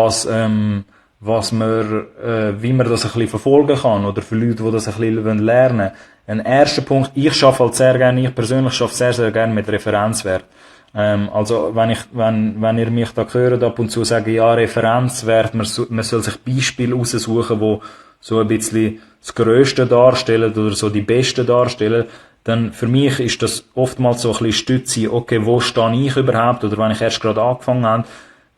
man das ein bisschen verfolgen kann oder für Leute, die das ein bisschen lernen wollen. Ein erster Punkt, ich persönlich arbeite sehr, sehr gerne mit Referenzwert. Also, wenn ihr mich da hört, ab und zu sagen, ja, Referenzwert, man soll sich Beispiele raussuchen, wo so ein bisschen das Grösste darstellen oder so die Besten darstellen, dann für mich ist das oftmals so ein bisschen Stütze, okay, wo stehe ich überhaupt, oder wenn ich erst gerade angefangen habe,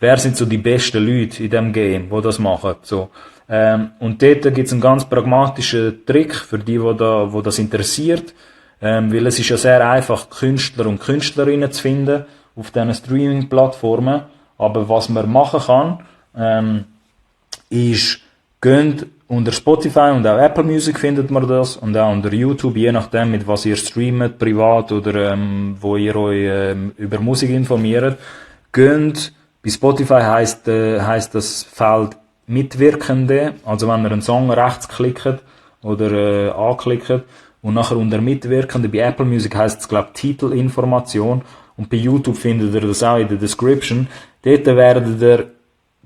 wer sind so die besten Leute in dem Game, die das machen, so. Und dort gibt's einen ganz pragmatischen Trick für die, wo das interessiert, weil es ist ja sehr einfach, Künstler und Künstlerinnen zu finden auf diesen Streaming-Plattformen. Aber was man machen kann, ist, geht unter Spotify und auch Apple Music findet man das und auch unter YouTube, je nachdem, mit was ihr streamt, privat oder wo ihr euch über Musik informiert. Geht, bei Spotify heisst das Feld Mitwirkende, also wenn ihr einen Song rechtsklickt oder anklickt, und nachher unter Mitwirkende, bei Apple Music heisst es, glaube ich, Titelinformation. Und bei YouTube findet ihr das auch in der Description. Dort werdet ihr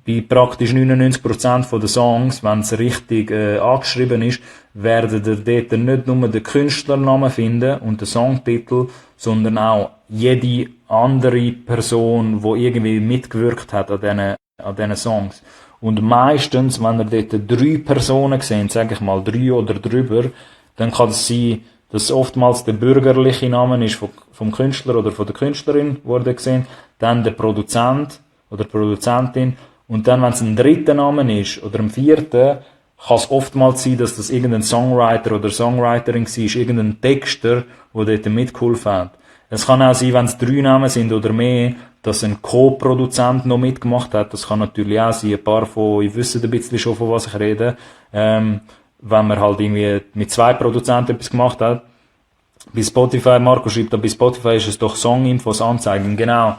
bei praktisch 99% der Songs, wenn es richtig angeschrieben ist, werdet ihr dort nicht nur den Künstlernamen finden und den Songtitel, sondern auch jede andere Person, die irgendwie mitgewirkt hat an diesen Songs. Und meistens, wenn ihr dort 3 Personen seht, sage ich mal 3 oder drüber, dann kann es sein, dass oftmals der bürgerliche Name ist vom Künstler oder von der Künstlerin, wurde gesehen, dann der Produzent oder Produzentin, und dann, wenn es ein dritter Name ist oder ein vierter, kann es oftmals sein, dass das irgendein Songwriter oder Songwriterin war, irgendein Texter, der dort mitgeholfen hat. Es kann auch sein, wenn es 3 Namen sind oder mehr, dass ein Co-Produzent noch mitgemacht hat. Das kann natürlich auch sein. Ein paar von euch wissen ein bisschen schon, von was ich rede. Wenn man halt irgendwie mit 2 Produzenten etwas gemacht hat. Bei Spotify, Marco schreibt da, bei Spotify ist es doch Songinfos anzeigen. Genau.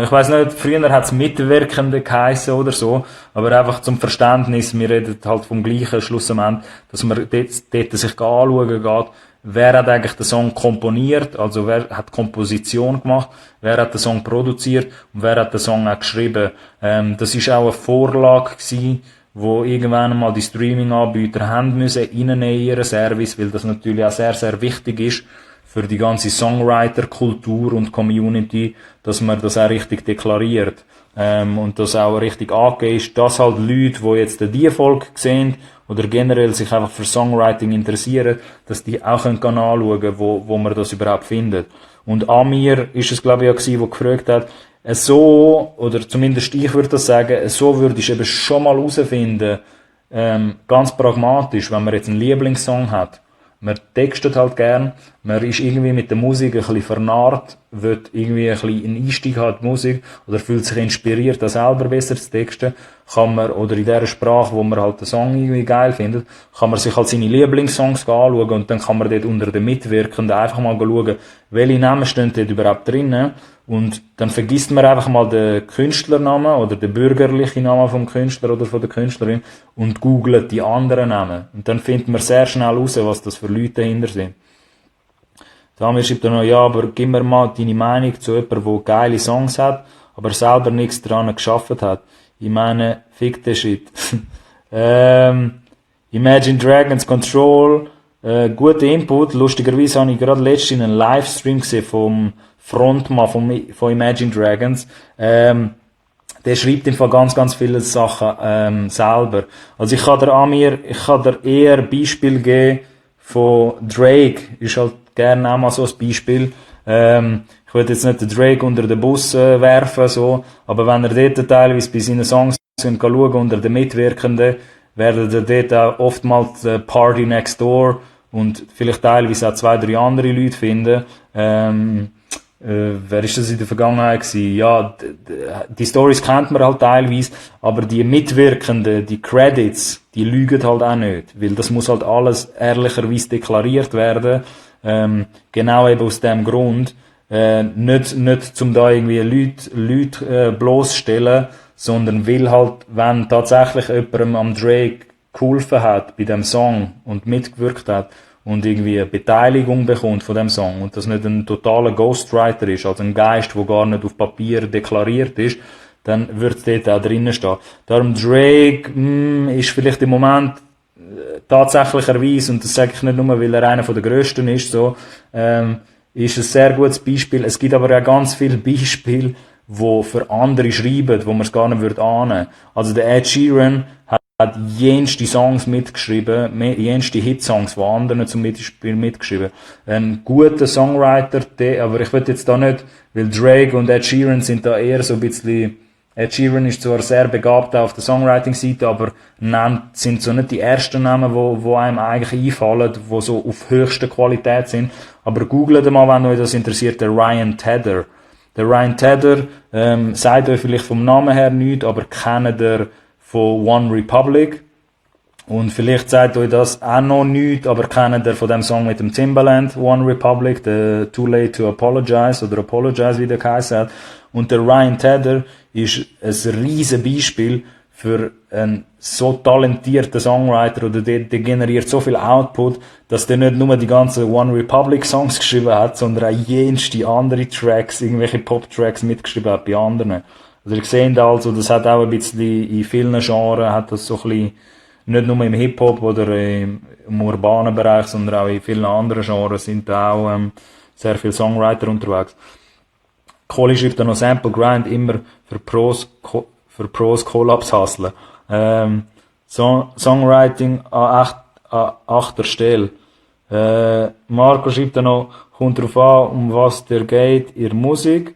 Ich weiss nicht, früher hat es Mitwirkende geheissen oder so, aber einfach zum Verständnis, wir reden halt vom gleichen Schluss am Ende, dass man dort sich anschauen geht, wer hat eigentlich den Song komponiert, also wer hat Komposition gemacht, wer hat den Song produziert und wer hat den Song auch geschrieben. Das ist auch eine Vorlage gewesen, wo irgendwann einmal die Streaming-Anbieter haben müssen reinnehmen in ihren Service, weil das natürlich auch sehr, sehr wichtig ist für die ganze Songwriter-Kultur und Community, dass man das auch richtig deklariert und das auch richtig angegeben ist, dass halt Leute, die jetzt die Folge sehen oder generell sich einfach für Songwriting interessieren, dass die auch anschauen können, wo man das überhaupt findet. Und Amir ist es, glaube ich, auch gewesen, der gefragt hat, so, oder zumindest ich würde das sagen, so würde ich eben schon mal herausfinden, ganz pragmatisch, wenn man jetzt einen Lieblingssong hat. Man textet halt gern, man ist irgendwie mit der Musik ein bisschen vernarrt, will irgendwie ein bisschen einen Einstieg haben in die Musik, oder fühlt sich inspiriert, das selber besser zu texten, kann man, oder in der Sprache, wo man halt den Song irgendwie geil findet, kann man sich halt seine Lieblingssongs anschauen und dann kann man dort unter den Mitwirkenden einfach mal schauen, welche Namen stehen dort überhaupt drinnen. Und dann vergisst man einfach mal den Künstlernamen oder den bürgerlichen Namen vom Künstler oder von der Künstlerin und googelt die anderen Namen. Und dann findet man sehr schnell raus, was das für Leute dahinter sind. Samir schreibt dann noch, ja, aber gib mir mal deine Meinung zu jemandem, der geile Songs hat, aber selber nichts daran geschafft hat. Ich meine, fick den Shit. Imagine Dragons Control, guter Input. Lustigerweise habe ich gerade letztens einen Livestream gesehen vom Frontmann von Imagine Dragons. Der schreibt einfach ganz, ganz viele Sachen selber. Also ich kann dir eher Beispiel geben von Drake. Ist halt gerne auch mal so ein Beispiel. Ich will jetzt nicht den Drake unter den Bus werfen, so, aber wenn ihr dort teilweise bei seinen Songs schauen unter den Mitwirkenden, werdet ihr dort auch oftmals Party Next Door und vielleicht teilweise auch 2, 3 andere Leute finden. Wer ist das in der Vergangenheit gewesen? Ja, die Stories kennt man halt teilweise, aber die Mitwirkenden, die Credits, die lügen halt auch nicht, weil das muss halt alles ehrlicherweise deklariert werden, genau eben aus dem Grund, nicht zum da irgendwie Leute bloßstellen, sondern weil halt, wenn tatsächlich jemandem am Drake geholfen hat bei dem Song und mitgewirkt hat, und irgendwie eine Beteiligung bekommt von dem Song und das nicht ein totaler Ghostwriter ist, also ein Geist, der gar nicht auf Papier deklariert ist, dann wird es dort auch drinnen stehen. Darum Drake ist vielleicht im Moment tatsächlicherweise, und das sage ich nicht nur, weil er einer der grössten ist, so, ist ein sehr gutes Beispiel. Es gibt aber auch ganz viele Beispiele, die für andere schreiben, wo man es gar nicht ahnen würde. Also der Ed Sheeran hat jenste Songs mitgeschrieben, jenste Hitsongs von anderen zum Beispiel mitgeschrieben. Ein guter Songwriter, aber ich will jetzt da nicht, weil Drake und Ed Sheeran sind da eher so ein bisschen, Ed Sheeran ist zwar sehr begabt auf der Songwriting-Seite, aber sind so nicht die ersten Namen, wo einem eigentlich einfallen, wo so auf höchster Qualität sind. Aber googelt mal, wenn euch das interessiert, der Ryan Tedder. Der Ryan Tedder, sagt euch vielleicht vom Namen her nichts, aber kennt ihr von One Republic. Und vielleicht sagt euch das auch noch nichts, aber kennt ihr von dem Song mit dem Timbaland, One Republic, der Too Late to Apologize oder Apologize, wie der geheißen hat. Und der Ryan Tedder ist ein riesen Beispiel für einen so talentierten Songwriter, oder der generiert so viel Output, dass der nicht nur die ganzen One Republic Songs geschrieben hat, sondern auch jenste andere Tracks, irgendwelche Pop-Tracks mitgeschrieben hat bei anderen. Also ihr seht also, das hat auch ein bisschen in vielen Genres, hat das so ein bisschen, nicht nur im Hip-Hop oder im urbanen Bereich, sondern auch in vielen anderen Genres sind da auch sehr viele Songwriter unterwegs. Kohli schreibt dann noch Sample Grind immer für Pros Collabs hustlen. Songwriting an 8. Stelle. Marco schreibt dann noch, kommt drauf an, um was der geht, ihr Musik.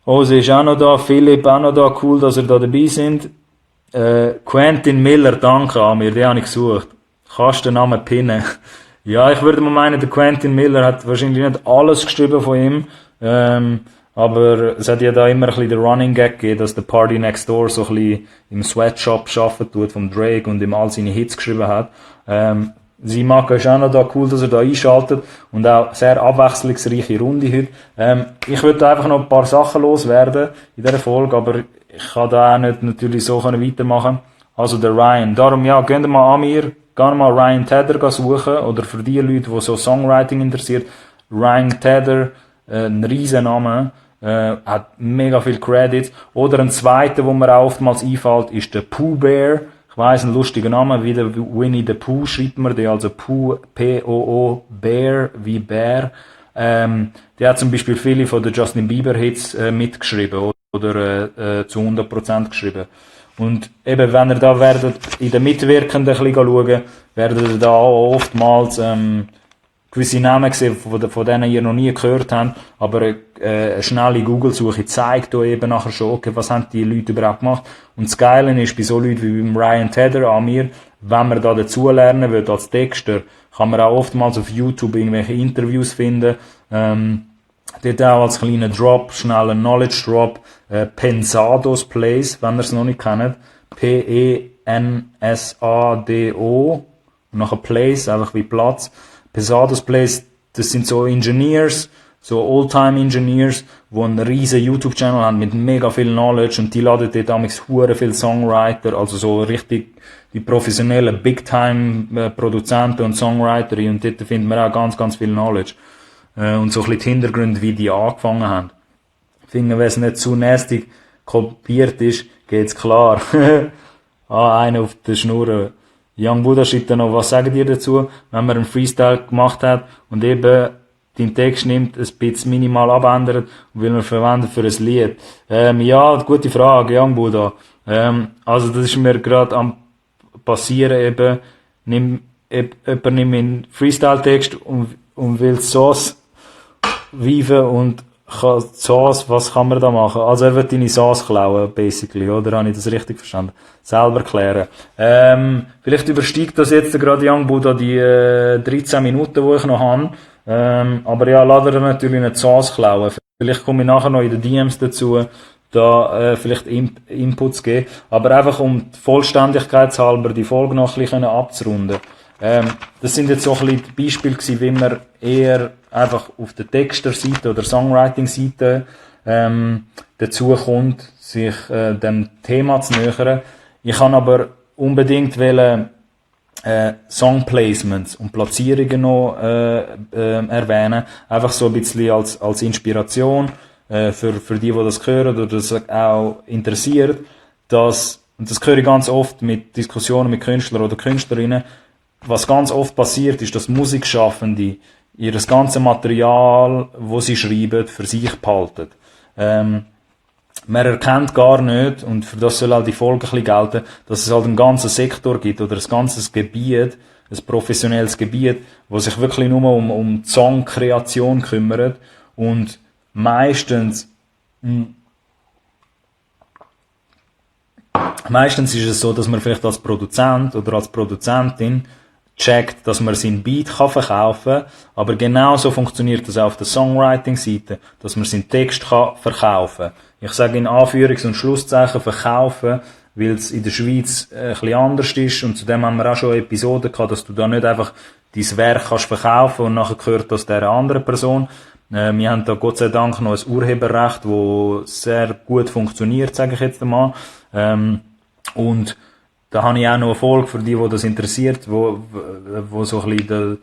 Ose ist auch noch da, Philipp auch noch da, cool, dass ihr da dabei sind. Quentin Miller, danke an mir, den habe ich gesucht. Kannst du den Namen pinnen? Ja, ich würde mal meinen, der Quentin Miller hat wahrscheinlich nicht alles geschrieben von ihm, aber es hat ja da immer ein bisschen den Running Gag gegeben, dass der Party Next Door so ein bisschen im Sweatshop arbeiten tut vom Drake und ihm all seine Hits geschrieben hat. Simaka ist auch noch da, cool, dass er da einschaltet und auch sehr abwechslungsreiche Runde heute. Ich würde einfach noch ein paar Sachen loswerden in dieser Folge, aber ich kann da auch nicht natürlich so weitermachen. Also der Ryan. Darum, ja, geht mal an mir, gerne mal Ryan Tedder suchen, oder für die Leute, die so Songwriting interessiert, Ryan Tedder, ein riesen Name, hat mega viel Credits. Oder ein zweiter, wo mir auch oftmals einfällt, ist der Pooh Bear. Ich weiss, ein lustiger Name, wie der Winnie the Pooh schreibt man den, also Pooh, P-O-O, Bear, wie Bär. Der hat zum Beispiel viele von den Justin Bieber Hits mitgeschrieben oder zu 100% geschrieben. Und eben, wenn ihr da werdet in den Mitwirkenden ein bisschen schauen, werdet ihr da auch oftmals gewisse Namen gesehen, von denen ihr noch nie gehört habt, aber eine schnelle Google-Suche zeigt euch eben nachher schon, okay, was haben die Leute überhaupt gemacht. Und das Geile ist, bei so Leuten wie beim Ryan Tedder an mir, wenn man da dazu lernen will, als Texter, kann man auch oftmals auf YouTube irgendwelche Interviews finden. Dort auch als kleiner Drop, schneller Knowledge Drop, Pensado's Place, wenn ihr es noch nicht kennt. P-E-N-S-A-D-O, und nachher Place, einfach wie Platz. Pensado's Place, das sind so Engineers, so Oldtime-Engineers, die einen riesen YouTube-Channel haben mit mega viel Knowledge, und die laden dort damals hure viel Songwriter, also so richtig die professionellen Big-Time-Produzenten und Songwriter, und dort findet man auch ganz, ganz viel Knowledge. Und so ein bisschen die Hintergründe, wie die angefangen haben. Ich finde, wenn es nicht zu nasty kopiert ist, geht's klar. Einer auf der Schnur. Young Buddha schreibt dann noch, was sagt ihr dazu, wenn man einen Freestyle gemacht hat und eben den Text nimmt, ein bisschen minimal abändert und will man verwenden für ein Lied? Ja, gute Frage, Young Buddha. Also das ist mir gerade am passieren eben, jemand nimmt einen Freestyle-Text und will Sauce weifen und was kann man da machen? Also er wird deine Sauce klauen, basically, oder? Habe ich das richtig verstanden? Selber klären. Vielleicht übersteigt das jetzt gerade Young Buddha die 13 Minuten, die ich noch habe. Aber ja, lass er natürlich nicht Sauce klauen. Vielleicht komme ich nachher noch in den DMs dazu, da vielleicht Inputs geben. Aber einfach um die Vollständigkeit halber die Folge noch ein bisschen abzurunden. Das sind jetzt so ein bisschen die Beispiele gewesen, wie man eher einfach auf der Texterseite oder Songwriting-Seite dazu kommt, sich dem Thema zu nähern. Ich kann aber unbedingt Songplacements und Platzierungen noch erwähnen, einfach so ein bisschen als Inspiration für die das hören oder das auch interessiert, und das höre ich ganz oft mit Diskussionen mit Künstlern oder Künstlerinnen. Was ganz oft passiert, ist, dass Musikschaffende ihr das ganze Material, wo sie schreiben, für sich behalten. Man erkennt gar nicht, und für das soll auch die Folge ein bisschen gelten, dass es halt einen ganzen Sektor gibt oder ein ganzes Gebiet, ein professionelles Gebiet, wo sich wirklich nur um die Songkreation kümmert. Und meistens ist es so, dass man vielleicht als Produzent oder als Produzentin checkt, dass man seinen Beat verkaufen kann, aber genauso funktioniert das auch auf der Songwriting-Seite, dass man seinen Text verkaufen kann. Ich sage in Anführungs- und Schlusszeichen verkaufen, weil es in der Schweiz ein bisschen anders ist, und zudem haben wir auch schon Episoden gehabt, dass du da nicht einfach dein Werk kannst verkaufen und nachher gehört das der anderen Person. Wir haben da Gott sei Dank noch ein Urheberrecht, das sehr gut funktioniert, sage ich jetzt einmal. Und da habe ich auch noch eine Folge für die das interessiert, wo so ein bisschen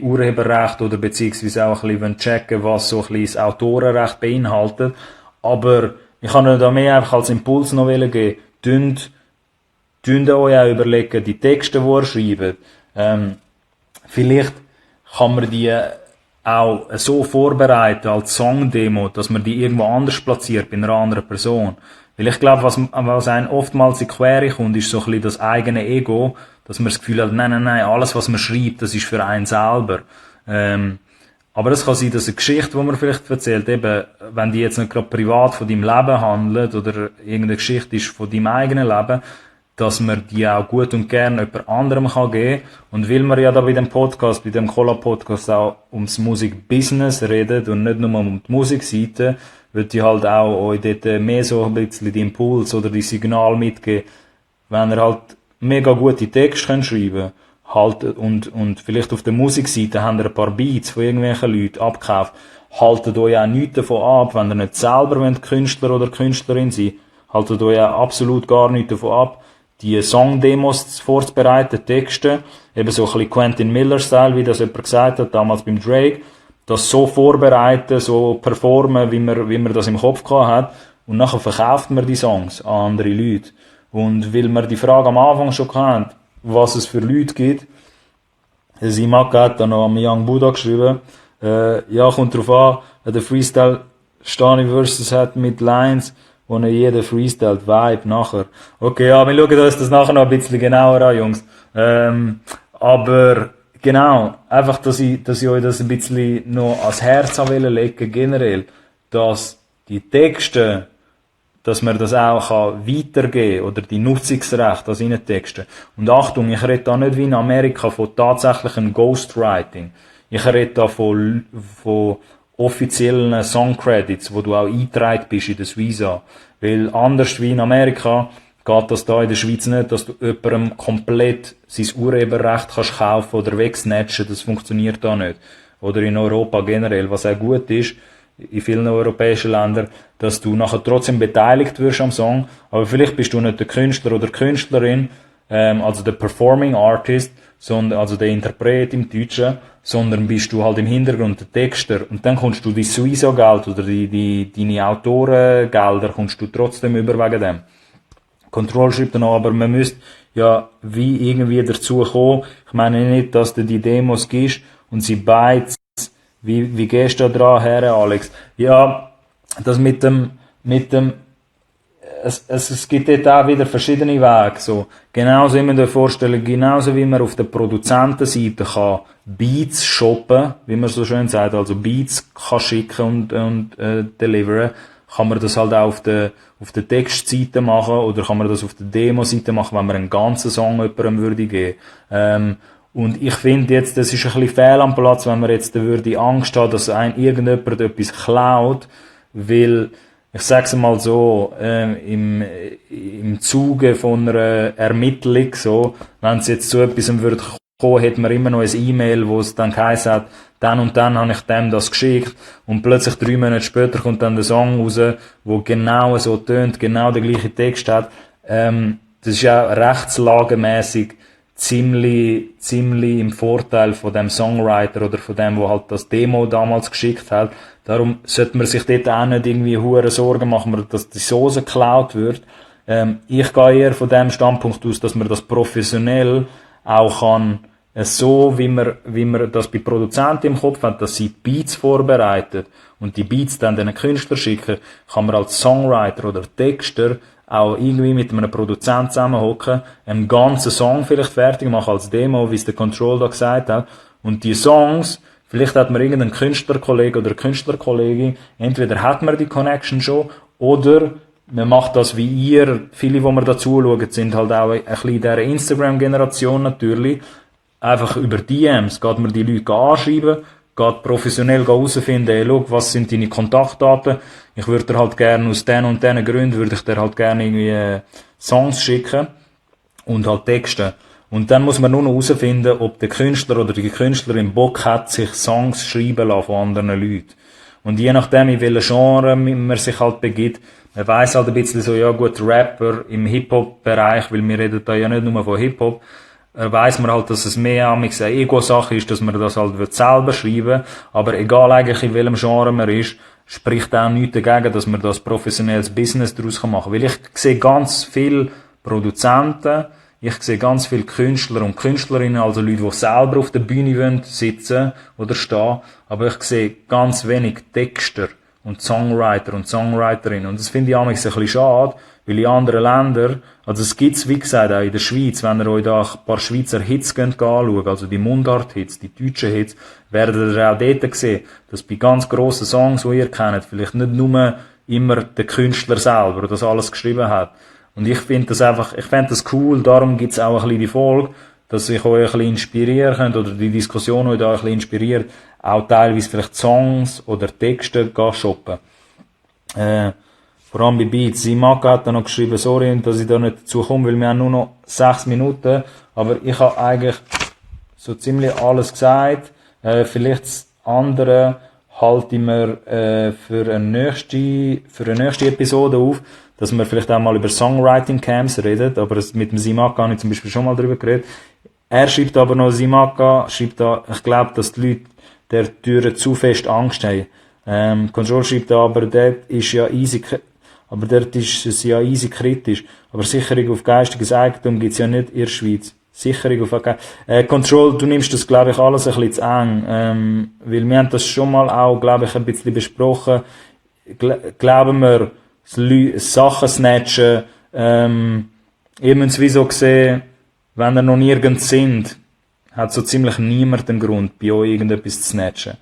Urheberrecht oder beziehungsweise auch ein bisschen checken, was so ein bisschen das Autorenrecht beinhaltet. Aber ich kann euch da mehr einfach als Impuls noch geben. Tünd euch auch überlegen, die Texte, die ihr schreibt. Vielleicht kann man die auch so vorbereiten als Songdemo, dass man die irgendwo anders platziert, bei einer anderen Person. Weil ich glaube, was einem oftmals in die Quere kommt, ist so ein bisschen das eigene Ego, dass man das Gefühl hat, nein, alles, was man schreibt, das ist für einen selber. Aber es kann sein, dass eine Geschichte, die man vielleicht erzählt, eben, wenn die jetzt nicht gerade privat von deinem Leben handelt oder irgendeine Geschichte ist von deinem eigenen Leben, dass man die auch gut und gern jemand anderem kann geben. Und weil wir ja da bei dem Podcast, bei dem Cola-Podcast auch ums Musikbusiness reden und nicht nur um die Musikseite, würde ich halt auch euch dort mehr so ein bisschen die Impuls oder die Signal mitgeben, wenn ihr halt mega gute Texte könnt schreiben halt, und vielleicht auf der Musikseite habt ihr ein paar Beats von irgendwelchen Leuten abgekauft, haltet euch auch nichts davon ab, wenn ihr nicht selber Künstler oder Künstlerin seid, haltet euch auch absolut gar nichts davon ab, die Songdemos vorzubereiten, Texte, eben so ein bisschen Quentin Miller-Style, wie das jemand gesagt hat, damals beim Drake, das so vorbereiten, so performen, wie man das im Kopf gehabt hat, und nachher verkauft man die Songs an andere Leute. Und weil wir die Frage am Anfang schon hatten, was es für Leute gibt, Simak hat dann noch am Young Buddha geschrieben, ja, kommt drauf an, wenn der Freestyle Stani Versus hat mit Lines, wo nicht jeder freestylt, Vibe nachher. Okay, ja, wir schauen uns das nachher noch ein bisschen genauer an, Jungs. Aber genau, einfach, dass ich euch das ein bisschen noch ans Herz legen generell, dass die Texte, dass man das auch weitergeben kann, oder die Nutzungsrechte, das in den Texten. Und Achtung, ich rede da nicht wie in Amerika von tatsächlichem Ghostwriting. Ich rede da von offiziellen Songcredits, wo du auch eingetragen bist in das Visa. Weil anders wie in Amerika geht das da in der Schweiz nicht, dass du jemandem komplett sein Urheberrecht kannst kaufen oder wegsnatchen. Das funktioniert da nicht. Oder in Europa generell, was auch gut ist, in vielen europäischen Ländern, dass du nachher trotzdem beteiligt wirst am Song, aber vielleicht bist du nicht der Künstler oder Künstlerin, also der Performing Artist, sondern, also der Interpret im Deutschen, sondern bist du halt im Hintergrund der Texter, und dann kommst du dein Suiso-Geld oder deine Autorengelder kommst du trotzdem über wegen dem. Control schreibt dann noch, aber man müsste ja wie irgendwie dazu kommen. Ich meine nicht, dass du die Demos gibst und sie beizt. Wie gehst du da dran her, Alex? Ja, das mit dem es gibt dort auch wieder verschiedene Wege, so. Genauso wie man sich vorstellen, genauso wie man auf der Produzentenseite kann Beats shoppen, wie man so schön sagt, also Beats kann schicken und deliveren, kann man das halt auch auf der Textseite machen, oder kann man das auf der Demo-Seite machen, wenn man einen ganzen Song jemandem würde geben. Und ich finde jetzt, das ist ein bisschen fehl am Platz, wenn man jetzt würde Angst hat, dass irgendjemand etwas klaut, weil, ich sag's mal so, im Zuge von einer Ermittlung, so, wenn es jetzt zu etwas würde kommen, hätte man immer noch ein E-Mail, wo es dann geheißen hat, dann und dann habe ich dem das geschickt, und plötzlich 3 Monate später kommt dann der Song raus, wo genau so tönt, genau der gleiche Text hat. Das ist ja rechtslagemäßig ziemlich im Vorteil von dem Songwriter oder von dem, wo halt das Demo damals geschickt hat. Darum sollte man sich dort auch nicht irgendwie hure Sorgen machen, dass die Soße geklaut wird. Ich gehe eher von dem Standpunkt aus, dass man das professionell auch kann, so wie man das bei Produzenten im Kopf hat, dass sie Beats vorbereitet und die Beats dann den Künstler schicken, kann man als Songwriter oder Texter auch irgendwie mit einem Produzenten zusammenhocken, einen ganzen Song vielleicht fertig machen als Demo, wie es der Control da gesagt hat, und die Songs, vielleicht hat man irgendeinen Künstlerkollege oder Künstlerkollegin, entweder hat man die Connection schon, oder man macht das wie ihr. Viele, die wir da zuschauen, sind halt auch ein bisschen dieser Instagram-Generation natürlich. Einfach über DMs geht man die Leute anschreiben, geht professionell herausfinden, hey, schau, was sind deine Kontaktdaten? Ich würde dir halt gerne aus den und diesen Gründen, würde ich dir halt gerne irgendwie Songs schicken und halt Texte. Und dann muss man nur noch herausfinden, ob der Künstler oder die Künstlerin Bock hat, sich Songs schreiben lassen von anderen Leuten. Und je nachdem, in welchem Genre man sich halt begibt, man weiss halt ein bisschen so, ja gut, Rapper im Hip-Hop-Bereich, weil wir reden da ja nicht nur von Hip-Hop, weiss man halt, dass es mehr eine Ego-Sache ist, dass man das halt selber schreiben will. Aber egal eigentlich in welchem Genre man ist, spricht auch nichts dagegen, dass man das professionelles Business daraus machen kann. Weil ich sehe ganz viele Produzenten, ich sehe ganz viele Künstler und Künstlerinnen, also Leute, die selber auf der Bühne wollen, sitzen oder stehen, aber ich sehe ganz wenig Texter und Songwriter und Songwriterinnen. Und das finde ich manchmal ein bisschen schade, weil in anderen Ländern, also es gibt's, wie gesagt, auch in der Schweiz, wenn ihr euch da ein paar Schweizer Hits anschaut, also die Mundart-Hits, die deutschen Hits, werdet ihr auch dort sehen, dass bei ganz grossen Songs, die ihr kennt, vielleicht nicht nur immer der Künstler selber das alles geschrieben hat. Und ich finde das einfach, ich fände das cool, darum gibt's auch ein bisschen die Folge, dass ich euch ein bisschen inspirieren könnt, oder die Diskussion euch da ein bisschen inspiriert, auch teilweise vielleicht Songs oder Texte shoppen. Vor allem bei Beats. Simaka hat dann noch geschrieben, sorry, dass ich da nicht dazu komme, weil wir haben nur noch 6 Minuten, aber ich habe eigentlich so ziemlich alles gesagt. Vielleicht das andere halte ich mir für eine nächste Episode auf, dass wir vielleicht auch mal über Songwriting-Camps reden, aber mit dem Simaka habe ich zum Beispiel schon mal darüber geredet. Er schreibt aber noch, Simaka schreibt da, ich glaube, dass die Leute der Türen zu fest Angst haben. Control schreibt da, aber dort ist es ja easy kritisch. Aber Sicherung auf geistiges Eigentum gibt's ja nicht in der Schweiz. Sicherung auf Control, du nimmst das, glaube ich, alles ein bisschen zu eng. Weil wir haben das schon mal auch, glaube ich, ein bisschen besprochen. Glauben wir, Sachen snatchen, ihr müsst wie so sehen, wenn ihr noch nirgends sind, hat so ziemlich niemand einen Grund, bei euch irgendetwas zu snatchen.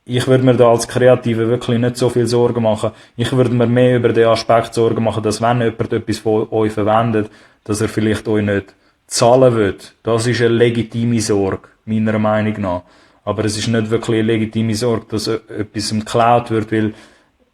Ich würde mir da als Kreative wirklich nicht so viel Sorgen machen. Ich würde mir mehr über den Aspekt Sorgen machen, dass wenn jemand etwas von euch verwendet, dass er vielleicht euch nicht zahlen will. Das ist eine legitime Sorge, meiner Meinung nach. Aber es ist nicht wirklich eine legitime Sorge, dass etwas geklaut wird, weil,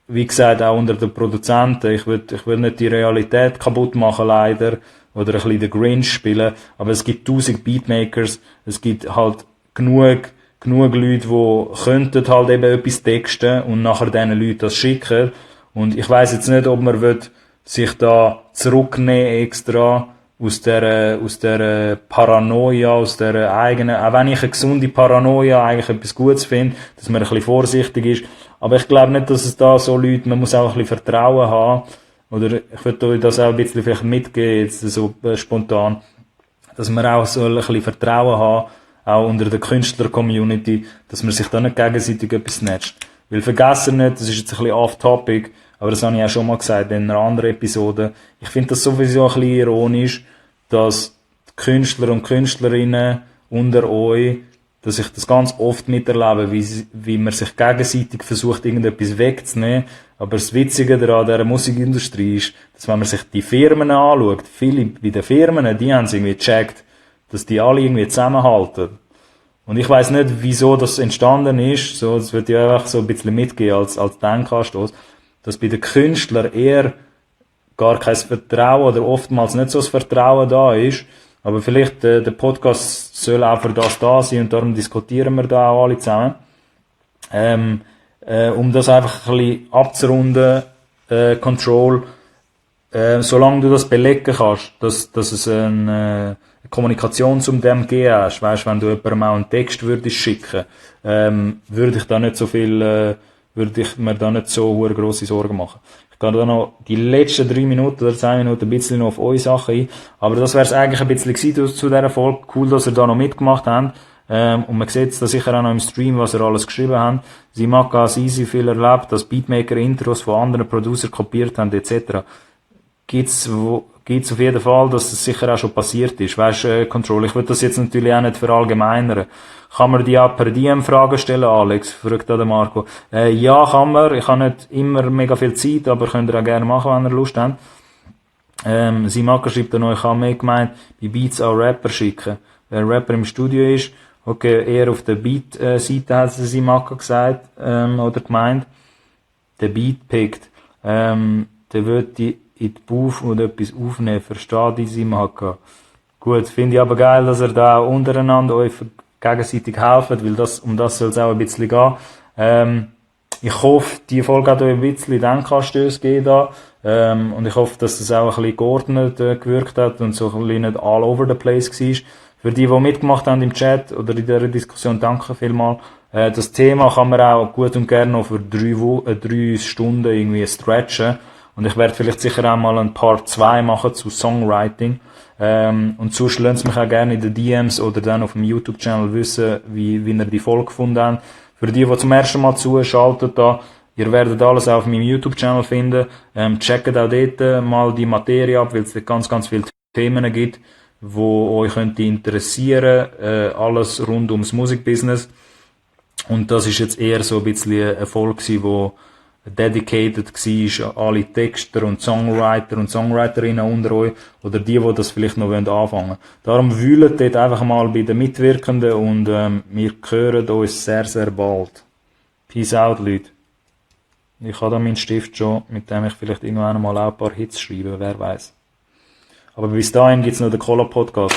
wie gesagt, auch unter den Produzenten, ich will nicht die Realität kaputt machen, leider, oder ein bisschen den Grinch spielen, aber es gibt 1000 Beatmakers, es gibt halt genug Leute, die könnten halt eben etwas texten und nachher diesen Leuten das schicken. Und ich weiss jetzt nicht, ob man sich da zurücknehmen extra aus der Paranoia, aus der eigenen, auch wenn ich eine gesunde Paranoia eigentlich etwas Gutes finde, dass man ein bisschen vorsichtig ist. Aber ich glaube nicht, dass es da so Leute, man muss auch ein bisschen Vertrauen haben. Oder ich würde euch das auch ein bisschen vielleicht mitgeben, jetzt so spontan, dass man auch so ein bisschen Vertrauen haben, auch unter der Künstler-Community, dass man sich da nicht gegenseitig etwas snatcht. Weil vergessen nicht, das ist jetzt ein bisschen off-topic, Aber das habe ich auch schon mal gesagt in einer anderen Episode. Ich finde das sowieso ein bisschen ironisch, dass die Künstler und Künstlerinnen unter euch, dass ich das ganz oft miterlebe, wie man sich gegenseitig versucht, irgendetwas wegzunehmen. Aber das Witzige daran dieser Musikindustrie ist, dass wenn man sich die Firmen anschaut, viele bei den Firmen, die haben es irgendwie gecheckt, dass die alle irgendwie zusammenhalten. Und ich weiss nicht, wieso das entstanden ist, so, das würde ich einfach so ein bisschen mitgehen als Denkanstoss, dass bei den Künstlern eher gar kein Vertrauen oder oftmals nicht so das Vertrauen da ist. Aber vielleicht, der Podcast soll auch für das da sein und darum diskutieren wir da auch alle zusammen. Um das einfach ein bisschen abzurunden, Control, solange du das belegen kannst, dass es eine Kommunikation zum dem geben hast, weißt, wenn du jemandem auch einen Text würdest schicken, würde ich da nicht so viel, würde ich mir da nicht so hohe grosse Sorgen machen. Ich gehe da noch die letzten 3 Minuten oder 10 Minuten ein bisschen noch auf eure Sachen ein, aber das wäre es eigentlich ein bisschen gewesen zu dieser Folge. Cool, dass ihr da noch mitgemacht habt. Und man sieht da sicher auch noch im Stream, was ihr alles geschrieben habt. Sie mag als easy viel erlebt, dass Beatmaker Intros von anderen Producer kopiert haben, etc. Gibt's auf jeden Fall, dass das sicher auch schon passiert ist. Weißt, Control. Ich würde das jetzt natürlich auch nicht verallgemeinern. Kann man die auch per DM Fragen stellen, Alex? Fragt da der Marco. Ja, kann man. Ich habe nicht immer mega viel Zeit, aber könnt ihr auch gerne machen, wenn ihr Lust habt. Simaka schreibt da noch, ich habe mehr gemeint, bei Beats auch Rapper schicken. Wenn ein Rapper im Studio ist, okay, eher auf der Beat-Seite hat sie Simaka gesagt, oder gemeint, der Beat pickt, der wird die in die Booth und etwas aufnehmen, versteht die Simaka. Gut, finde ich aber geil, dass ihr da auch untereinander euch gegenseitig helfen, weil um das soll es auch ein bisschen gehen. Ich hoffe, die Folge hat euch ein bisschen Denkanstöße gegeben da. Und ich hoffe, dass das auch ein bisschen geordnet gewirkt hat und so ein bisschen nicht all over the place war. Für die mitgemacht haben im Chat oder in dieser Diskussion, danke vielmals. Das Thema kann man auch gut und gerne noch für 3 Stunden irgendwie stretchen. Und ich werde vielleicht sicher auch mal ein Part 2 machen zu Songwriting. Und sonst lasst mich auch gerne in den DMs oder dann auf dem YouTube-Channel wissen, wie ihr die Folge gefunden habt. Für die zum ersten Mal zuschalten da, ihr werdet alles auch auf meinem YouTube-Channel finden. Checkt auch dort mal die Materie ab, weil es dort ganz, ganz viele Themen gibt, wo euch könnte interessieren, alles rund ums Musikbusiness. Und das ist jetzt eher so ein bisschen eine Folge gewesen, wo dedicated war an alle Texter und Songwriter und Songwriterinnen unter euch oder die das vielleicht noch anfangen wollen. Darum wühlt dort einfach mal bei den Mitwirkenden und wir hören uns sehr, sehr bald. Peace out, Leute. Ich habe da meinen Stift schon, mit dem ich vielleicht irgendwann mal auch ein paar Hits schreibe, wer weiß. Aber bis dahin gibt's noch den Cola-Podcast.